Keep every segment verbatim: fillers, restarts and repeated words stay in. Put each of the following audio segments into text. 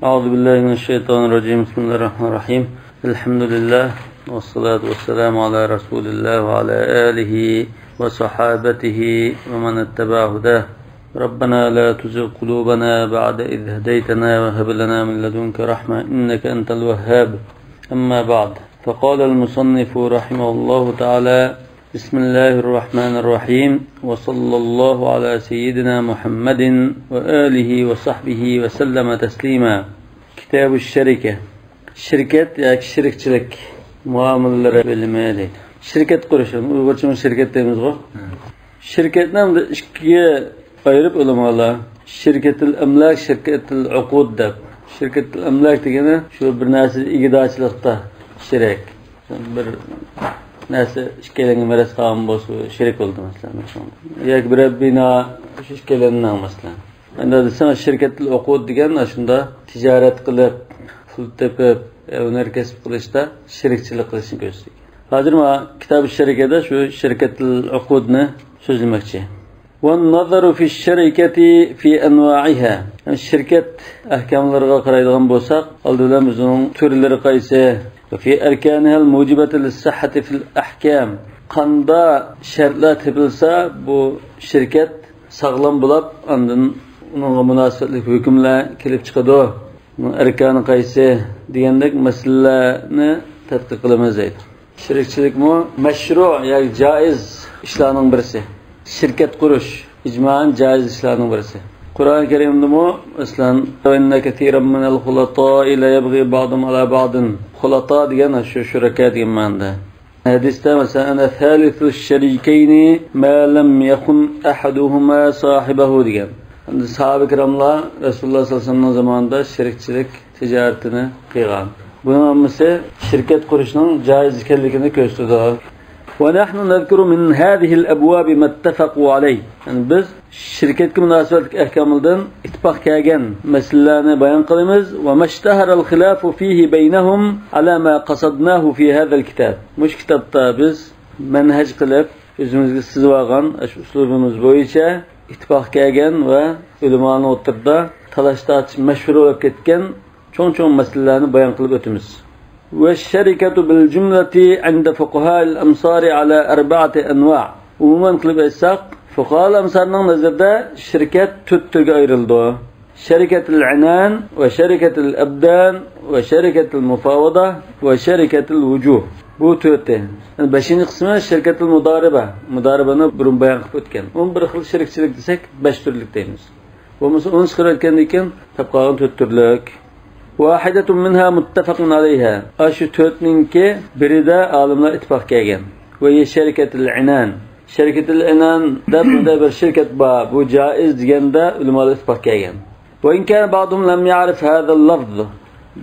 أعوذ بالله من الشيطان الرجيم. بسم الله الرحمن الرحيم. الحمد لله، والصلاة والسلام على رسول الله وعلى آله وصحابته ومن اتبع هداه. ربنا لا تزغ قلوبنا بعد إذ هديتنا وهب لنا من لدنك رحمة إنك أنت الوهاب. أما بعد، فقال المصنف رحمه الله تعالى: بسم الله الرحمن الرحيم. وصلى الله على سيدنا محمد وآله وصحبه وسلم تسليما. كتاب الشركة. شىركەت ياكى شېرىكچىلىك مۇئامىلىلىرى بۆلۈمى دەيدۇ. شىركەت قۇرۇش، ئۇيغۇرچىمۇ شىركەت دەيمىزغۇ؟ شىركەتنى ئەمدى ئىككىگە ئايرىپ ئۆلىمالار. شىركەتۇل ئەملاك، شىركەتۇل ئۇقۇد دەپ. شىركەتۇل ئەملاك دېگىنى شۇ بىر نەرسە ئىگىدارچىلىقتا شېرىك. بىر نەرسە ئىككىيلەنگە مىراس قالغان بولسا، شېرىك بولدى، مەسىلەن. ياكى بىرەر بىنا، شۇ ئىككىيلەننىڭ، مەسىلەن. ئەمدى دېسەڭ، شىركەتۇل ئۇقۇد دېگەن ئاشۇندا تىجارەت قىلىپ، پۇل تېپىپ، ھۈنەر كەسىپ قىلىشتا شېرىكچىلىك قىلىشنى كۆرسىتىدۇ. ھازىر مانا كىتاب شەرىكەدە شۇ شىركەتۇل ئۇقۇدنى سۆزلىمەكچى. والنظر في الشركة في أنواعها. شىركەت ئەھكاملىرىغا قارايدىغان بولساق، ئالدى بىلەن بىزنىڭ تۈرلىرى قايسى؟ وفي أركانها الموجبة للصحة في الأحكام. قانداق شەرتلەر تېپىلسا، بۇ شىركەت ساغلام بولۇپ، ئاندىن ئۇنىڭغا مۇناسىۋەتلىك ھۆكۈملەر كېلىپ چىقىدۇ. ئۇنىڭ ئەركانى قايسى دېگەندەك مەسىلىلەرنى تەتقىق قىلىمىز دەيدۇ. شېرىكچىلىكمۇ مەشرۇ ياكى جائىز ئىشلارنىڭ بىرسى. شىركەت قۇرۇش ئىجمائەن جائىز ئىشلارنىڭ بىرسى. قۇرئان كەرىمدىمۇ، مەسىلەن، وإن كثيرا من الخلطاء ليبغي بعضهم على بعض. خۇلەتا دېگەن شۇ شۇرەكا دېگەن مەنىدە. ھەدىستە، مەسىلەن، أنا ثالث الشريكين ما لم يخن أحدهما صاحبه دېگەن. ئەمدى ساھابە كىراملار رەسۇلۇللاھ سەللەللاھۇ ئەلەيھى ۋەسەللەمنىڭ زامانىدا شېرىكچىلىك تىجارىتىنى قىلغان. بۇنىڭ ھەممىسى شىركەت قۇرۇشنىڭ جائىز ئىكەنلىكىنى كۆرسىتىدۇ. ونحن نذكر من هذه الأبواب ما اتفقوا عليه. يەنى بىز شىركەتكە مۇناسىۋەتلىك ئەھكاملىرىدىن ئىتتىپاق كەلگەن مەسىلىلەرنى بايان قىلىمىز. وما اشتهر الخلاف فيه بينهم على ما قصدناه في هذا الكتاب. مۇشۇ كىتابتا بىز مەنھەج قىلىپ، ئۆزىمىزگە سىزىۋالغان ئاشۇ ئۇسلۇبىمىز بويىچە ئىتتىپاق كەلگەن ۋە ئۆلىمانىڭ ئوتتۇرىدا تالاش-تارتىش مەشھۇر بولۇپ كەتكەن چوڭ-چوڭ مەسىلىلەرنى بايان قىلىپ ئۆتىمىز. والشركة بالجملة عند فقهاء الأمصار على أربعة أنواع. ئومۇمەن قىلىپ ئېيتساق، فۇقاھائۇل ئەمسارنىڭ نەزىرىدە شىركەت تۆت تۈرگە ئايرىلىدۇ. شەرىكەتۇل ئەنئان ۋە شەرىكەتۇل ئەبدان ۋە شەرىكەتۇل مۇفاۋىدە ۋە شەرىكەتۇل ۋۇجۇھ. بۇ تۆتى. يەنى بەشىنچى قىسمى شەرىكەتۇل مۇدارىبە. مۇدارىبەنى بۇرۇن بايان قىلىپ ئۆتكەن. ئۇنى بىر خىل شېرىكچىلىك دېسەك، بەش تۈرلۈك دەيمىز. بولمىسا ئۇنى چىقىرىۋەتكەندىن كېيىن تاپ قالغان تۆت تۈرلۈك. واحدة منها متفق عليها. ئاشۇ تۆتنىڭكى بىرىدە ئالىملار ئىتتىپاق كەلگەن. وهي شركة العنان. شركة العنان دەپ بۇنداق بىر شىركەت بار، بۇ جائىز دېگەندە ئۆلىمالار ئىتتىپاق كەلگەن. وإن كان بعضهم لم يعرف هذا اللفظ.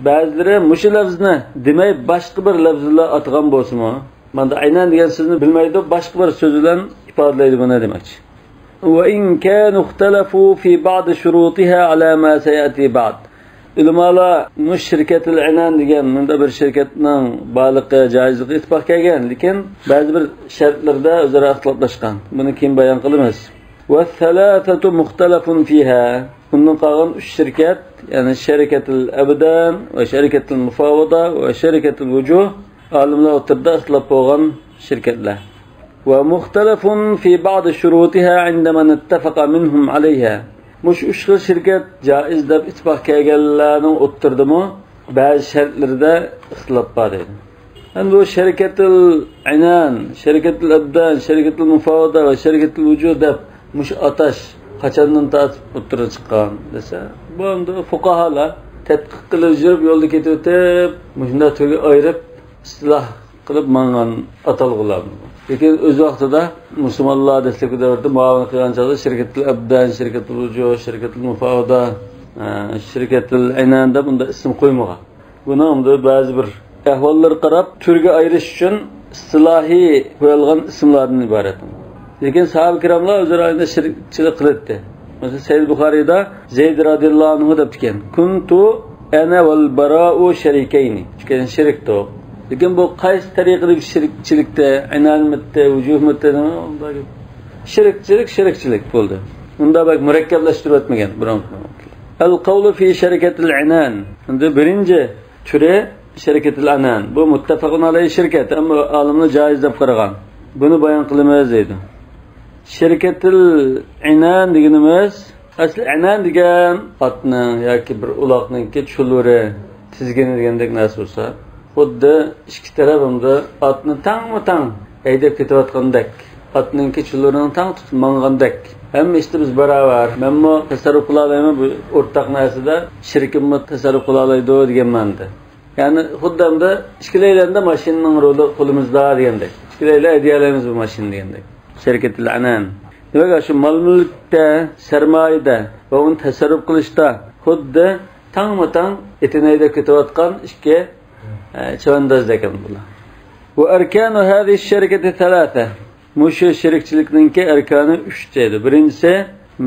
بەزىلىرى مۇشۇ لەفزنى دېمەي باشقا بىر لەفز بىلەن ئاتىغان بولسىمۇ، ماندا ئەينەن دېگەن سۆزنى بىلمەيدۇ، باشقا بىر سۆز بىلەن ئىپادىلەيدۇ بۇنى دېمەكچى. وإن كانوا اختلفوا في بعض شروطها على ما سيأتي بعد. ئۆلىمالار مۇشۇ شىركەتۇل ئەنئان دېگەن مۇنداق بىر شىركەتنىڭ بارلىقى، جائىزلىقىغا ئىتتىپاق كەلگەن، لېكىن بەزى بىر شەرتلەردە ئۆزئارا ئىختىلاپلاشقان. بۇنى كېيىن بايان قىلىمىز. والثلاثة مختلف فيها. ئۇندىن قالغان ئۈچ شىركەت، يەنى شەرىكەتۇل ئەبدان ۋە شەرىكەتۇل مۇفاۋىدە ۋە شەرىكەتۇل ۋۇجۇھ، ئالىملار ئوتتۇرىدا ئىختىلاپ بولغان شىركەتلەر. ومختلف في بعض شروطها عند من اتفق منهم عليها. مۇشۇ ئۈچ خىل شىركەت جائىز دەپ ئىتتىپاق كەلگەنلەرنىڭ ئوتتۇرىدىمۇ بەزى شەرتلىرىدە ئىختىلاپ بار دەيدۇ. ئەمدى بۇ شەرىكەتۇل ئەنئان، شەرىكەتۇل ئەبدان، شەرىكەتۇل مۇفاۋىدە ۋە شەرىكەتۇل ۋۇجۇھ دەپ مۇشۇ ئاتاش قاچاندىن تارتىپ ئوتتۇرىغا چىققان دېسە، بۇ ئەمدى فۇقاھالار تەتقىق قىلىپ يۈرۈپ، يولدا كېتىۋېتىپ، مۇشۇنداق تۈرگە ئايرىپ، ئىستىلاھ قىلىپ ماڭغان ئاتالغۇلار. لېكىن ئۆز ۋاقتىدا مۇسۇلمانلار دەسلەپكى دەۋردە مۇئامىلە قىلغان چاغدا شىركەتۇل ئەبدان، شىركەتۇل ۋۇجۇھ، شىركەتۇل مۇفاۋىدە، ئە، شىركەتۇل ئەنئان دەپ ئۇنداق ئىسىم قويمىغان. بۇنىڭ ئەمدى بەزى بىر ئەھۋاللارغا قاراپ تۈرگە ئايرىش ئۈچۈن ئىستىلاھىي قويۇلغان ئىسىملاردىن ئىبارەت. لېكىن ساھابە كىراملار ئۆزئارا ئارىدا شېرىكچىلىك قىلاتتى. مەسىلەن، سەھىھ بۇخارىيدا زەيد رازىياللاھۇ ئەنھۇ دەپتىكەن، كۇنتۇ ئەنە ۋەل باراءۇ شەرىكەينى. ئىككىسى شېرىكتۇق. لېكىن بۇ قايسى تەرىقىدىكى شېرىكچىلىكتە، ئەنئانمىتتى، ۋۇجۇھمىتتى، شېرىكچىلىك، شېرىكچىلىك بولدى. ئۇندا بەك مۇرەككەپلەشتۈرۈۋەتمىگەن بۇرۇنقى. القول في شركة العنان. ئەمدى بىرىنچى تۈرى شىركەتۇل ئەنئان. بۇ مۇتتەپەقۇن ئەلەيھى شىركەت. ھەممە ئالىملار جائىز دەپ قارىغان. بۇنى بايان قىلىمىز دەيدۇ. شىركەتۇل ئەنئان دېگىنىمىز، ئەسلى ئەنئان دېگەن ئاتنىڭ ياكى بىر ئۇلاقنىڭكى چۇلۇرى، تىزگىنى دېگەندەك نەرسە بولسا، خۇددى ئىككى تەرەپ ئەمدى ئاتنى تەڭمۇ تەڭ ھەيدەپ كېتىۋاتقاندەك، ئاتنىڭكى چۇلۇرىنى تەڭ تۇتۇپ ماڭغاندەك، ھەممە ئىشتا بىز باراۋەر، مەنمۇ تەسەررۇپ قىلالايمەن، بۇ ئورتاق نەرسىدە شېرىكىممۇ تەسەررۇپ قىلالايدۇ دېگەن مەنىدە. يەنى خۇددى ئەمدى ئىككىلەيلەندە ماشىنىنىڭ رولى قولىمىزدا دېگەندەك. ئىككىلەيلەن ھەدىيەلەيمىز بۇ ماشىنىنى دېگەندەك. شىركەتۇل ئەنئان. دېمەك، شۇ مال-مۈلۈكتە، سەرمايىدە ۋە ئۇنى تەسەررۇپ قىلىشتا خۇددى تەڭمۇ تەڭ ئېتىنى ھەيدەپ كېتىۋاتقان ئىككى، ئە، چەۋەندازدەك بۇلار. وأركان هذه الشركة ثلاثة. مۇشۇ شېرىكچىلىكنىڭكى ئەركانى ئۈچ دەيدۇ. بىرىنچىسى،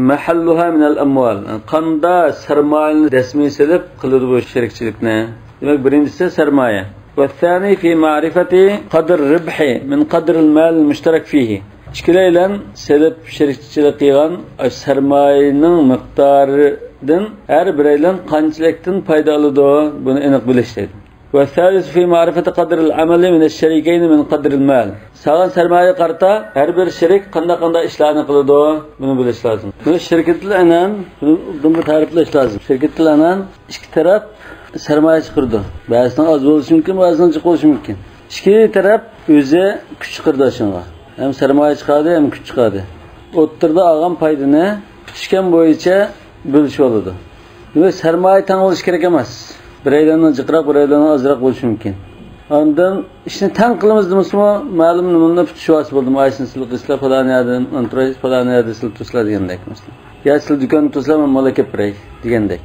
مەھەللۇھا مىنەل ئەمۋال. قاندا سەرمايىنى دەسمىي سېلىپ قىلىدۇ بۇ شېرىكچىلىكنى. دېمەك، بىرىنچىسى سەرمايە. والثاني في معرفة قدر الربح من قدر المال المشترك فيه. ئىككىلەيلەن سېلىپ شېرىكچىلىك قىلغان سەرمايىنىڭ مىقدارىدىن ھەر بىرەيلەن قانچىلىكتىن پايدا ئالىدۇ، بۇنى ئېنىق بىلىش دەيدۇ. والثالث في معرفة قدر العمل من الشريكين من قدر المال. سالغان سەرمايىگە قارىتا ھەر بىر شېرىك قانداق-قانداق ئىشلارنى قىلىدۇ، بۇنى بىلىش لازىم. بۇ شىركەتۇل ئەنئان، بۇنى بىر تەرىپلەش لازىم. شىركەتۇل ئەنئان ئىككى تەرەپ سەرمايە چىقىرىدۇ. بەزىسىنىڭ ئاز بولۇشى مۇمكىن، بەزىسىنىڭ جىق بولۇشى مۇمكىن. ئىككى تەرەپ ئۆزى كۈچ چىقىرىدۇ شۇڭا. ھەم سەرمايە چىقاردى، ھەم كۈچ چىقاردى. ئوتتۇرىدا ئالغان پايدىنى پۈتۈشكەن بويىچە بۆلۈشۈۋالىدۇ. دېمەك، سەرمايە تەڭ بولۇشى كېرەك ئەمەس. بىرەيلەننىڭ جىقراق، بىرەيلەننىڭ ئازراق بولۇشى مۇمكىن. ئاندىن ئىشنى تەڭ قىلىمىز دېمىسىمۇ، مەلۇم نېمىنى پۈتۈشۈۋالسا بولدى. مايسىنى سىلى قىلسىلەر، پالان يەردىن ئولتۇراي، پالان يەردە سىلى تۇرسىلەر دېگەندەك مەسىلەن. يا سىلى دۇكاندا تۇرسىلەر، مەن مال ئەكەپ بېرەي دېگەندەك.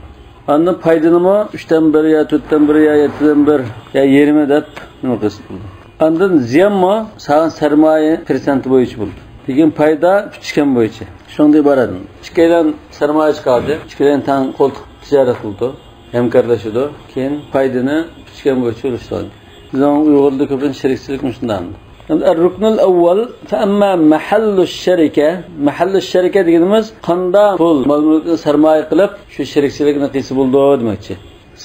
ئاندىن پايدىنىمۇ ئۈچتىن بىر يا تۆتتىن بىر يا يەتتىدىن بىر يا يېرىمى دەپ نېمە قىلسا بولىدۇ. ئاندىن زىيانمۇ سالغان سەرمايە پىرسەنتى بويىچە بولىدۇ. لېكىن پايدا پۈتۈشكەن بويىچە. شۇنىڭدىن ئىبارەت. ئىككىيلەن سەرمايە چىقاردى. ئىككىيلەن تەڭ قولتۇق تىجارەت قىلىدۇ. ھەمكارلىشىدۇ. كېيىن پايدىنى پۈتۈشكەن بويىچە ئۈلۈشتۈرىدۇ. بىزنىڭ ئۇيغۇردا كۆپىنچە شېرىكچىلىك مۇشۇنداق. الركن الأول، فأما محل الشركة، مەھەللۇ شەرىكە دېگىنىمىز قاندا پۇل، مال-مۈلۈكنى سەرمايە قىلىپ، شۇ شېرىكچىلىكنى قىلسا بولىدۇ دېمەكچى.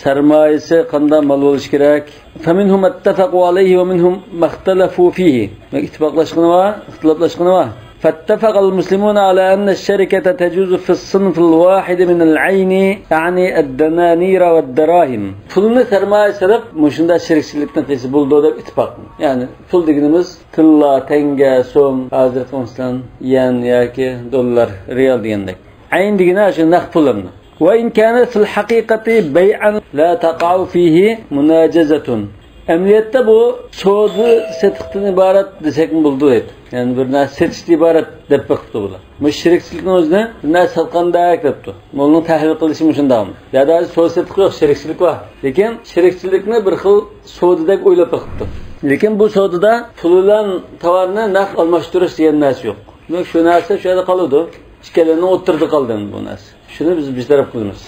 سەرمايىسى قاندا مال بولۇشى كېرەك. فمنهم ما اتفقوا عليه ومنهم ما اختلفوا فيه. ئىتتىپاقلاشقىنى بار، ئىختىلاپلاشقىنى بار. فاتفق المسلمون على أن الشركة تجوز في الصنف الواحد من العين، يعني الدنانير والدراهم. پۇلنى سەرمايە سېلىپ، مۇشۇنداق شېرىكچىلىكنى قىلسا بولىدۇ دەپ ئىتتىپاق. يەنى پۇل دېگىنىمىز تىللا، تەڭگە، سوم، ھازىرقى مەسىلەن، يەن ياكى دوللار، رېئال دېگەندەك. ئەين دېگىنى شۇ نەق پۇل ئەمدى. وإن كان في الحقيقة بيعا لا تقع فيه مناجزة. ئەمەلىيەتتە بۇ سودا سېتىقتىن ئىبارەت دېسەكمۇ بولىدۇ دەيدۇ. يەنى بىر نەرسە سېتىشتىن ئىبارەت دەپ بېقىپتۇ بۇلار. مۇشۇ شېرىكچىلىكنىڭ ئۆزىنى بىر نەرسە ساتقاندەك دەپتۇ. بۇنىڭ تەھلىل قىلىشى مۇشۇنداق. يا سودا سېتىق يوق، شېرىكچىلىك بار. لېكىن شېرىكچىلىكنى بىر خىل سودىدەك ئويلاپ بېقىپتۇ. لېكىن بۇ سودىدا پۇل بىلەن تاۋارنى نەق ئالماشتۇرۇش دېگەن نەرسە يوق. دېمەك، شۇ نەرسە شۇ يەردە قالىدۇ. ئىككىلىنىڭ ئوتتۇرىدا قالدى ئەمدى بۇ نەرسە. شۇنى بىز بىر تەرەپ قىلىمىز.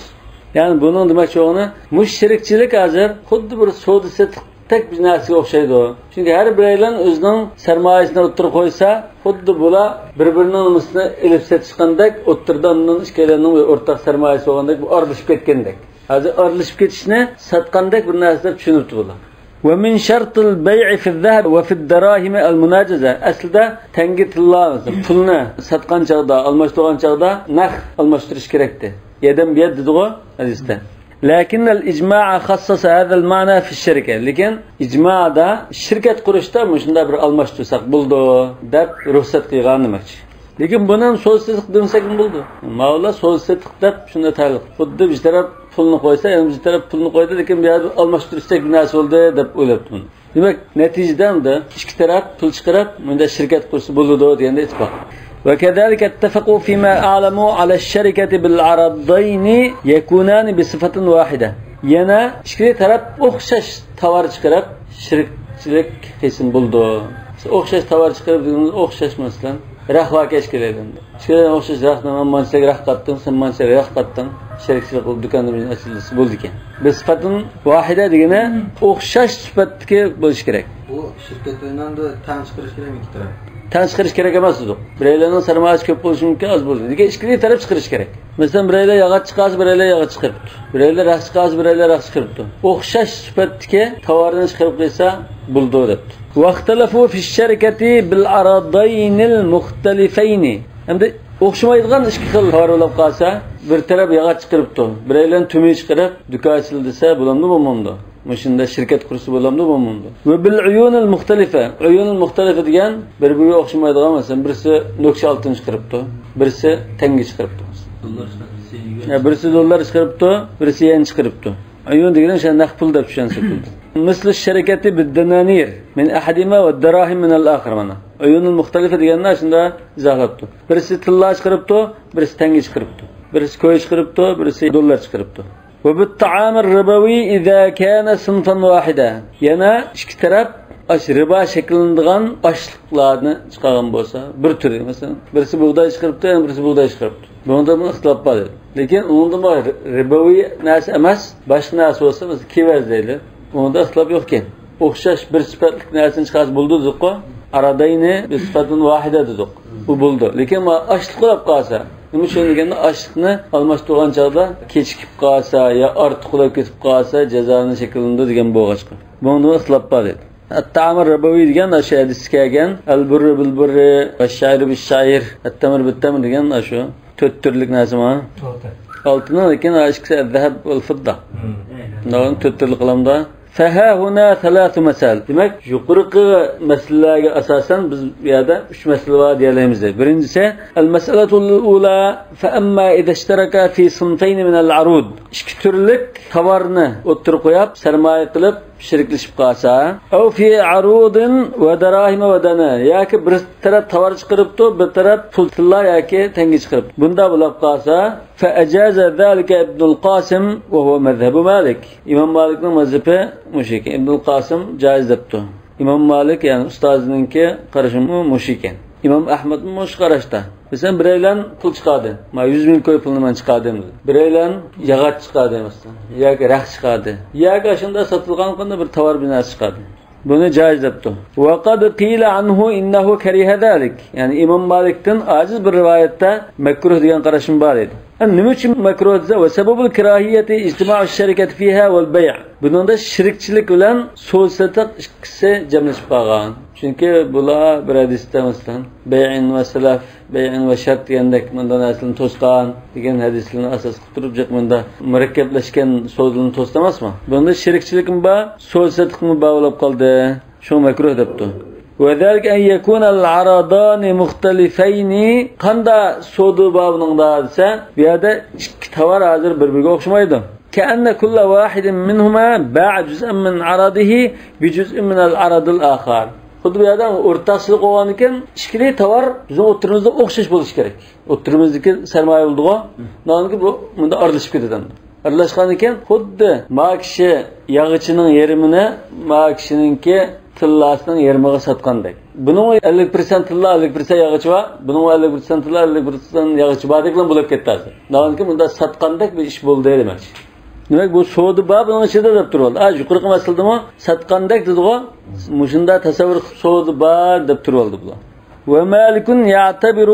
يەنى بۇنىڭ دېمەكچى بولغىنى، مۇشۇ شېرىكچىلىك ھازىر خۇددى بىر سودا سېتىقتەك بىر نەرسىگە ئوخشايدۇ. چۈنكى ھەر بىرەيلەن ئۆزىنىڭ سەرمايىسىنى ئوتتۇرىغا قويسا، خۇددى بۇلار بىر-بىرىنىڭ نېمىسىنى ئېلىپ سېتىشقاندەك، ئوتتۇرىدا ئاندىن ئىككىيلەننىڭ بىر ئورتاق سەرمايىسى بولغاندەك، بۇ ئارىلىشىپ كەتكەندەك. ھازىر ئارىلىشىپ كېتىشنى ساتقاندەك بىر نەرسە دەپ چۈشىنىپتۇ بۇلار. ومن شرط البيع في الذهب وفي الدراهم المناجزة. ئەسلىدە تەڭگە تىللا، پۇلنى ساتقان چاغدا، ئالماشتۇرغان چاغدا نەق ئالماشتۇرۇش كېرەكتى. يەدەن بىيەد دېدىغۇ ھەدىستە. لكن الإجماع خصص هذا المعنى في الشركة. لېكىن ئىجمادا شىركەت قۇرۇشتا مۇشۇنداق بىر ئالماشتۇرساق بولىدۇ دەپ رۇخسەت قىلغان دېمەكچى. لېكىن بۇنى سودا سېتىق دېمىسەكمۇ بولىدۇ. ماۋۇلار سودا سېتىق دەپ شۇنداق تەلىق. خۇددى بىر تەرەپ پۇلنى قويسا، يەنە بىر تەرەپ پۇلنى قويدى، لېكىن بۇ يەردە ئالماشتۇرۇشتەك بىر نەرسە بولدى دەپ ئويلاپتىمەن. دېمەك، نەتىجىدە ئەمدى ئىككى تەرەپ پۇل چىقىرىپ، مۇنداق شىركەت قۇرسا بولىدۇ دېگەندە ئىتتىپاق. وكذلك اتفقوا فيما أعلموا على الشركة بالعرضين يكونان بصفة واحدة. يەنە ئىككى تەرەپ ئوخشاش تاۋار چىقىرىپ، شېرىكچىلىك قىلسىمۇ بولىدۇ. ئوخشاش تاۋار چىقىرىپ دېگىنىمىز ئوخشاش، مەسىلەن، رەخ باركەن ئىككىيلەن. ئىككىيلەن ئوخشاش رەخنى، مەن مانچىلىك رەخ قاتتىم، سەن مانچىلىك رەخ قاتتىڭ، شېرىكچىلىك قىلىپ دۇكاننى ئاچىلىسا بولىدىكەن. بىر سىپەتتىن ۋاھىدە دېگىنى ئوخشاش سۈپەتتىكى بولۇشى كېرەك. بۇ شىركەت ئۆينىڭدە تەڭ چىقىرىش كېرەكمۇ ئىككى تەرەپ؟ تەڭ چىقىرىش كېرەك ئەمەس دېدۇق. بىرەيلەننىڭ سەرمايىسى كۆپ بولۇشى مۇمكىن، ئاز بولۇشى. لېكىن ئىككىلى تەرەپ چىقىرىش كېرەك. مەسىلەن، بىرەيلەن ياغاچ چىقارسا، بىرەيلەن ياغاچ چىقىرىپتۇ. بىرەيلەن رەخت چىقارسا، بىرەيلەن رەخت چىقىرىپتۇ. ئوخشاش سۈپەتتىكى تاۋارنى چىقىرىپ قويسا بولىدۇ دەپتۇ. واختلفوا في الشركة بالعرضين المختلفين. ئەمدى ئوخشىمايدىغان ئىككى خىل تاۋار بولۇپ قالسا، بىر تەرەپ ياغاچ چىقىرىپتۇ، بىرەيلەن تۈمۈ چىقىرىپ، دۇكان ئېچىلدى دېسە بولامدۇ، بولمامدۇ؟ مۇشۇنداق شىركەت قۇرسا بولامدۇ، بولمامدۇ؟ ۋە بىل ئۇيۇنىل مۇختەلىفە. ئۇيۇنىل مۇختەلىفە دېگەن بىر-بىرىگە ئوخشىمايدىغان، مەسىلەن، بىرسى نۆكچە ئالتۇن چىقىرىپتۇ، بىرسى تەڭگە چىقىرىپتۇ. يا، بىرسى دوللار چىقىرىپتۇ، بىرسى يەن چىقىرىپتۇ. ئۇيۇن دېگىنى شۇ نەق پۇل دەپ چۈشەنسەك بولىدۇ. مىسلى شەرىكەتى بىددەنانىر مىن ئەھەدىما ۋە دەراھىم مىنەل ئاخىر مانا. ئۇيۇنىل مۇختەلىفە دېگەننى شۇنداق ئىزاھلاپتۇ. بىرسى تىللا چىقىرىپتۇ، بىرسى تەڭگە چىقىرىپتۇ. بىرسى كوي چىقىرىپتۇ، بىرسى دوللار چىقىرىپتۇ. وبالطعام الربوي إذا كان صنفا واحدا. يەنە ئىككى تەرەپ ئاش رىبا شەكىللىنىدىغان ئاشلىقلارنى چىقارغان بولسا، بىر تۈرى، مەسىلەن، بىرسى بۇغداي چىقىرىپتۇ، يەنە بىرسى بۇغداي چىقىرىپتۇ. بۇنىڭدا بۇ ئىختىلاپ بار دېدى. لېكىن ئۇنىڭدا بۇ رىبوي نەرسە ئەمەس، باشقا نەرسە بولسا، مەسىلەن، كېۋەز دەيلى. ئۇنىڭدا ئىختىلاپ يوقكەن. ئوخشاش بىر سۈپەتلىك نەرسىنى چىقارسا بولىدۇ دېدۇققۇ. ئاراداينى بىر سۈپەتتىن ۋاھىدە دېدۇق. بۇ بولىدۇ. لېكىن ما ئاشلىق بولۇپ قالسا، نېمە ئۈچۈن دېگەندە، ئاشلىقنى ئالماشتۇرغان چاغدا كېچىكىپ قالسا يا ئارتۇق بولۇپ كېتىپ قالسا، جازانى شەكىللىنىدۇ دېگەن بولغاچقا. بۇنىڭدا ئىختىلاپ بار دېدى. ئەتتەئامۇر رىبوي دېگەن ئاشۇ ھەدىستە كەلگەن، ئەلبۇررى بىلبۇررى، ئەششەئىرى بىششەئىر، ئەتتەمر بىتتەمر دېگەن ئاشۇ تۆت تۈرلۈك نەرسە ما. ئالتە. ئالتىنىڭ، لېكىن ئىككىسى ئەززەھەب ۋەل فىددا. مم. تۆت تۈرلۈك قىلامدا. فها هنا ثلاث مسائل. دېمەك، يۇقىرىقى مەسىلىلەرگە ئاساسەن بىز بۇ يەردە ئۈچ مەسىلە بار دېيەلەيمىز. بىرىنچىسى، المسألة الأولى، فأما إذا اشتركا في صنفين من العروض. ئىككى تۈرلۈك تاۋارنى ئوتتۇرىغا قويۇپ، سەرمايە قىلىپ، شېرىكلىشىپ قالسا، أو في عروض ودراهم ودنانير، ياكى بىر تەرەپ تاۋار چىقىرىپتۇ، بىر تەرەپ پۇل تىللا ياكى تەڭگە چىقىرىپتۇ. بۇنداق بولۇپ قالسا، فأجاز ذلك ابن القاسم وهو مذهب مالك. ئىمام مالىكنىڭ مەزھىپى مۇشۇ ئىكەن. ئىبنۇل قاسىم جايىز دەپتۇ. ئىمام مالىك، يەنى ئۇستازىنىڭكى قارىشىمۇ مۇشۇ ئىكەن. ئىمام ئەھمەدمۇ مۇشۇ قاراشتا. مەسىلەن، بىرەيلەن پۇل چىقاردى. ما يۈز مىڭ كوي پۇلنى مەن چىقاردىم دېدى. بىرەيلەن ياغاچ چىقاردى، مەسىلەن، ياكى رەخت چىقاردى، ياكى ئاشۇنداق ساتىدىغان قانداق بىر تاۋار بىناسى چىقاردى. بۇنى جايىز دەپتۇ. وقد قيل عنه إنه كره ذلك. يەنى ئىمام مالىكتىن ئاجىز بىر رىۋايەتتە مەكرۇھ دېگەن قاراشمۇ بار ئىدى. ئەمدى نېمە ئۈچۈن مەكرۇھ دېسە، وسبب الكراهية اجتماع الشركة فيها والبيع. بۇنىڭدا شېرىكچىلىك بىلەن سودا سېتىق ئىككىسى جەملىشىپ قالغان. چۈنكى بۇلار بىر ھەدىستە، مەسىلەن، بەيئىن ۋە سەلەف، بەيئىن ۋە شەرت دېگەندەك مۇنداق نەرسىلەرنى توسقان دېگەن ھەدىسلەرنى ئاساس قىلىپ تۇرۇپ جىق مۇنداق مۇرەككەپلەشكەن سودىنى توستا ئەمەسمۇ؟ بۇنىڭدا شېرىكچىلىكمۇ بار، سودا سېتىقمۇ بار بولۇپ قالدى. شۇڭا مەكرۇھ دەپتۇ. وذلك أن يكون العرضان مختلفين. قانداق سودا بار بۇنىڭدا دېسە، بۇ يەردە ئىككى تاۋار ھازىر بىر-بىرىگە ئوخشىمايدۇ. كأن كل واحد منهما باع جزءا من عرضه بجزء من العرض الآخر. خۇددى بۇ يەردە ئورتاقچىلىق بولغاندىكىن، ئىككىلى تاۋار بىزنىڭ ئوتتۇرىمىزدا ئوخشاش بولۇشى كېرەك. ئوتتۇرىمىزدىكى سەرمايە بولىدىغۇ. ناھايىتى بۇ مۇنداق ئارىلىشىپ كېتىدۇ. ئارىلاشقاندىن كېيىن خۇددى ما كىشى ياغىچىنىڭ يېرىمىنى ما كىشىنىڭكى تىللاسىنىڭ يېرىمىغا ساتقاندەك. بۇنىڭ ئەللىك پىرسەنت تىللا، ئەللىك پىرسەنت ياغىچى بار، بۇنىڭ ئەللىك پىرسەنت تىللا، ئەللىك پىرسەنت ياغىچى باردەك بىلەن بولۇپ كەتتى ھازىر. ناھايىتى مۇنداق ساتقاندەك بىر ئىش بولدى دېمەكچى. دېمەك، بۇ سودا بار بۇنىڭ ئىچىدە دەپ تۇرۇۋالدى. ھە، يۇقىرىقى مەسىلىدىمۇ ساتقاندەك دېدىغۇ. مۇشۇنداق تەسەۋۋۇر قىلىپ سودا بار دەپ تۇرۇۋالدى بۇلار. ومالك يعتبر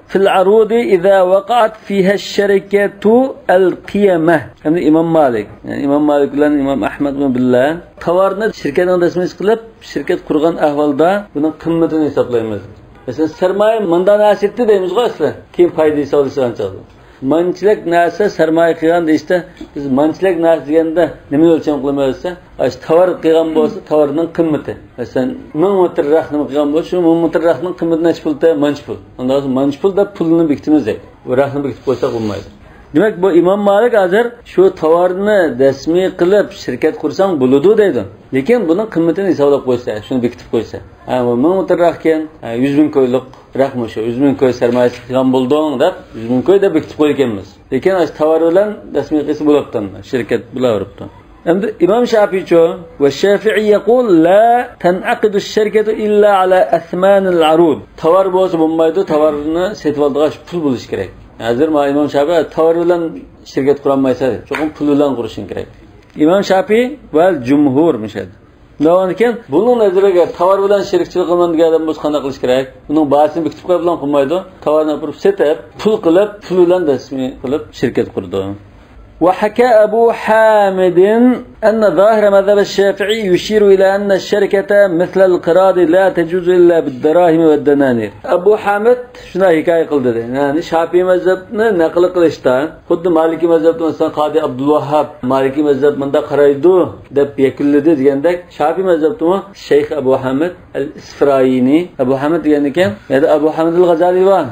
في العروض إذا وقعت فيها الشركة القيمة. ئەمدى ئىمام مالىك، يەنى ئىمام مالىك بىلەن ئىمام ئەھمەدمۇ بىللە تاۋارنى شىركەتنىڭ دەسمىسى قىلىپ، شىركەت قۇرغان ئەھۋالدا بۇنىڭ قىممىتىنى ھېسابلايمىز. مەسىلەن، سەرمايە مۇنداق نەرسە ئىدى دەيمىزغۇ ئەسلى. كېيىن پايدا ھېسابلىسىغان چاغدا. مانچىلىك نەرسە سەرمايە قىلغان دېيىشتە، بىز مانچىلىك نەرسە دېگەندە نېمىنى ئۆلچەم قىلىمىز دېسە، ئاشۇ تاۋار قىلغان بولسا، تاۋارنىڭ قىممىتى. مەسىلەن، مىڭ مېتىر رەخنىمۇ قىلغان بولسا، شۇ مىڭ مېتىر رەخنىڭ قىممىتى نەچچە پۇل دە؟ مانچە پۇل. ئۇنداق بولسا مانچە پۇل دەپ پۇلنى بېكىتىمىز دەيدۇ. بۇ رەخنە بېكىتىپ قويساق بولمايدۇ. دېمەك، بۇ ئىمام مالىك ھازىر شۇ تاۋارنى دەسمىي قىلىپ شىركەت قۇرساڭ بولىدۇ دەيدۇ. لېكىن بۇنىڭ قىممىتىنى ھېسابلاپ قويسا، شۇنى بېكىتىپ قويسا. ھە، بۇ مىڭ مېتىر رەخكەن، ھە، يۈز مىڭ كويلۇق رەخمۇ شۇ، يۈز مىڭ كوي سەرمايىسى قىلغان بولدۇڭ دەپ، يۈز مىڭ كوي دەپ بېكىتىپ قويىدىكەنمىز. لېكىن ئاشۇ تاۋار بىلەن رەسمىي قىلسا بولۇپتۇ، شىركەت بىلەن ئۇرۇپتۇ. ئەمدى ئىمام شاپىيچۇ؟ والشافعي يقول لا تنعقد الشركة إلا على أثمان العروض. تاۋار بولسا بولمايدۇ، تاۋارنى سېتىۋالىدىغان پۇل بولۇشى كېرەك. ھازىر ما ئىمام شاپىي تاۋار بىلەن شىركەت قۇرالمايسەن، چوقۇم پۇل بىلەن قۇرۇشۇڭ كېرەك. ئىمام شاپىي ۋەل جۇمھۇر مۇشۇ يەردە. شۇنداق بولغاندىكىن، بۇنىڭ نەزىرىگە تاۋار بىلەن شېرىكچىلىك قىلىمەن دېگەن ئادەم بولسا قانداق قىلىش كېرەك؟ ئۇنىڭ باھاسىنى بېكىتىپ قويۇپ بىلەن قىلمايدۇ. تاۋارنى ئاپىرىپ سېتىپ، پۇل قىلىپ، پۇل بىلەن رەسمىي قىلىپ شىركەت قۇرىدۇ. وحكى أبو حامد أن ظاهر مذهب الشافعي يشير إلى أن الشركة مثل القراض لا تجوز إلا بالدراهم والدنانير. ئەبۇ ھامىد شۇنداق ھېكايە قىلدى، دەيدۇ. يەنى شاپىئىي مەزھەپنى نەقىل قىلىشتا خۇددى مالىكىي مەزھەپتە، مەسىلەن، قازى ئابدۇلۋاھاب مالىكىي مەزھەپ مۇنداق قارايدۇ دەپ يەكۈنلىدى دېگەندەك، شاپىئىي مەزھەپتىمۇ شەيخ ئەبۇ ھامىد ئەل ئىسفىرايىنى، ئەبۇ ھامىد دېگەندىكىن، يەنى ئەبۇ ھامىد ئەل غازالىي بار،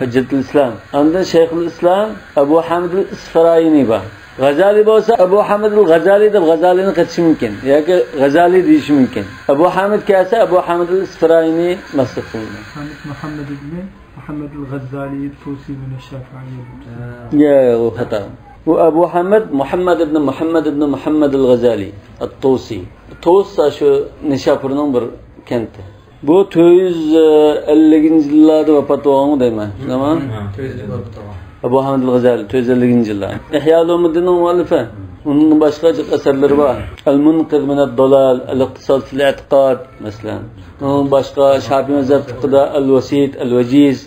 ھۆججەتۇل ئىسلام. ئاندىن شەيخۇل ئىسلام ئەبۇ ھامىد ئەل ئىسفىرايىنى بار. غازالىي بولسا ئەبۇ ھامىد ئەل غازالىي دەپ غازالىينى قېتىشى مۇمكىن ياكى غازالىي دېيىشى مۇمكىن. ئەبۇ ھامىد كەلسە ئەبۇ ھامىد ئەل ئىسفىرايىنى مەقسەت قىلىنىدۇ. ھامىد مۇھەممەد ئىبنى مۇھەممەد ئەل غازالىي توسى مىنە شافىئىيە. يا، ئۇ خاتا. ئۇ ئەبۇ ھامىد مۇھەممەد ئىبنى مۇھەممەد ئىبنى مۇھەممەد ئەل غازالىي ئەت توسى. توس شۇ نىشاپۇرنىڭ بىر كەنتى. بۇ تۆت يۈز ئەللىكىنچى يىللاردا ۋاپات بولغان دەيمەن. شۇنداقمۇ؟ ھە، تۆت يۈز ئەللىك ۋاپات بولغان. ئەبۇ ھامىد ئەل غازالىي تۆت يۈز ئەللىكىنچى يىللار. ئىھيا ئۇلۇمۇددىننىڭ مۇئەللىپى. ئۇنىڭدىن باشقا جىق ئەسەرلىرى بار. ئەل مۇنقىز مىنەد دالال، ئەل ئىقتىساد فىل ئېتىقاد، مەسىلەن. ئۇنىڭدىن باشقا شاپىئىي مەزھەپ پىقىدا ئەل ۋەسىت، ئەل ۋەجىز،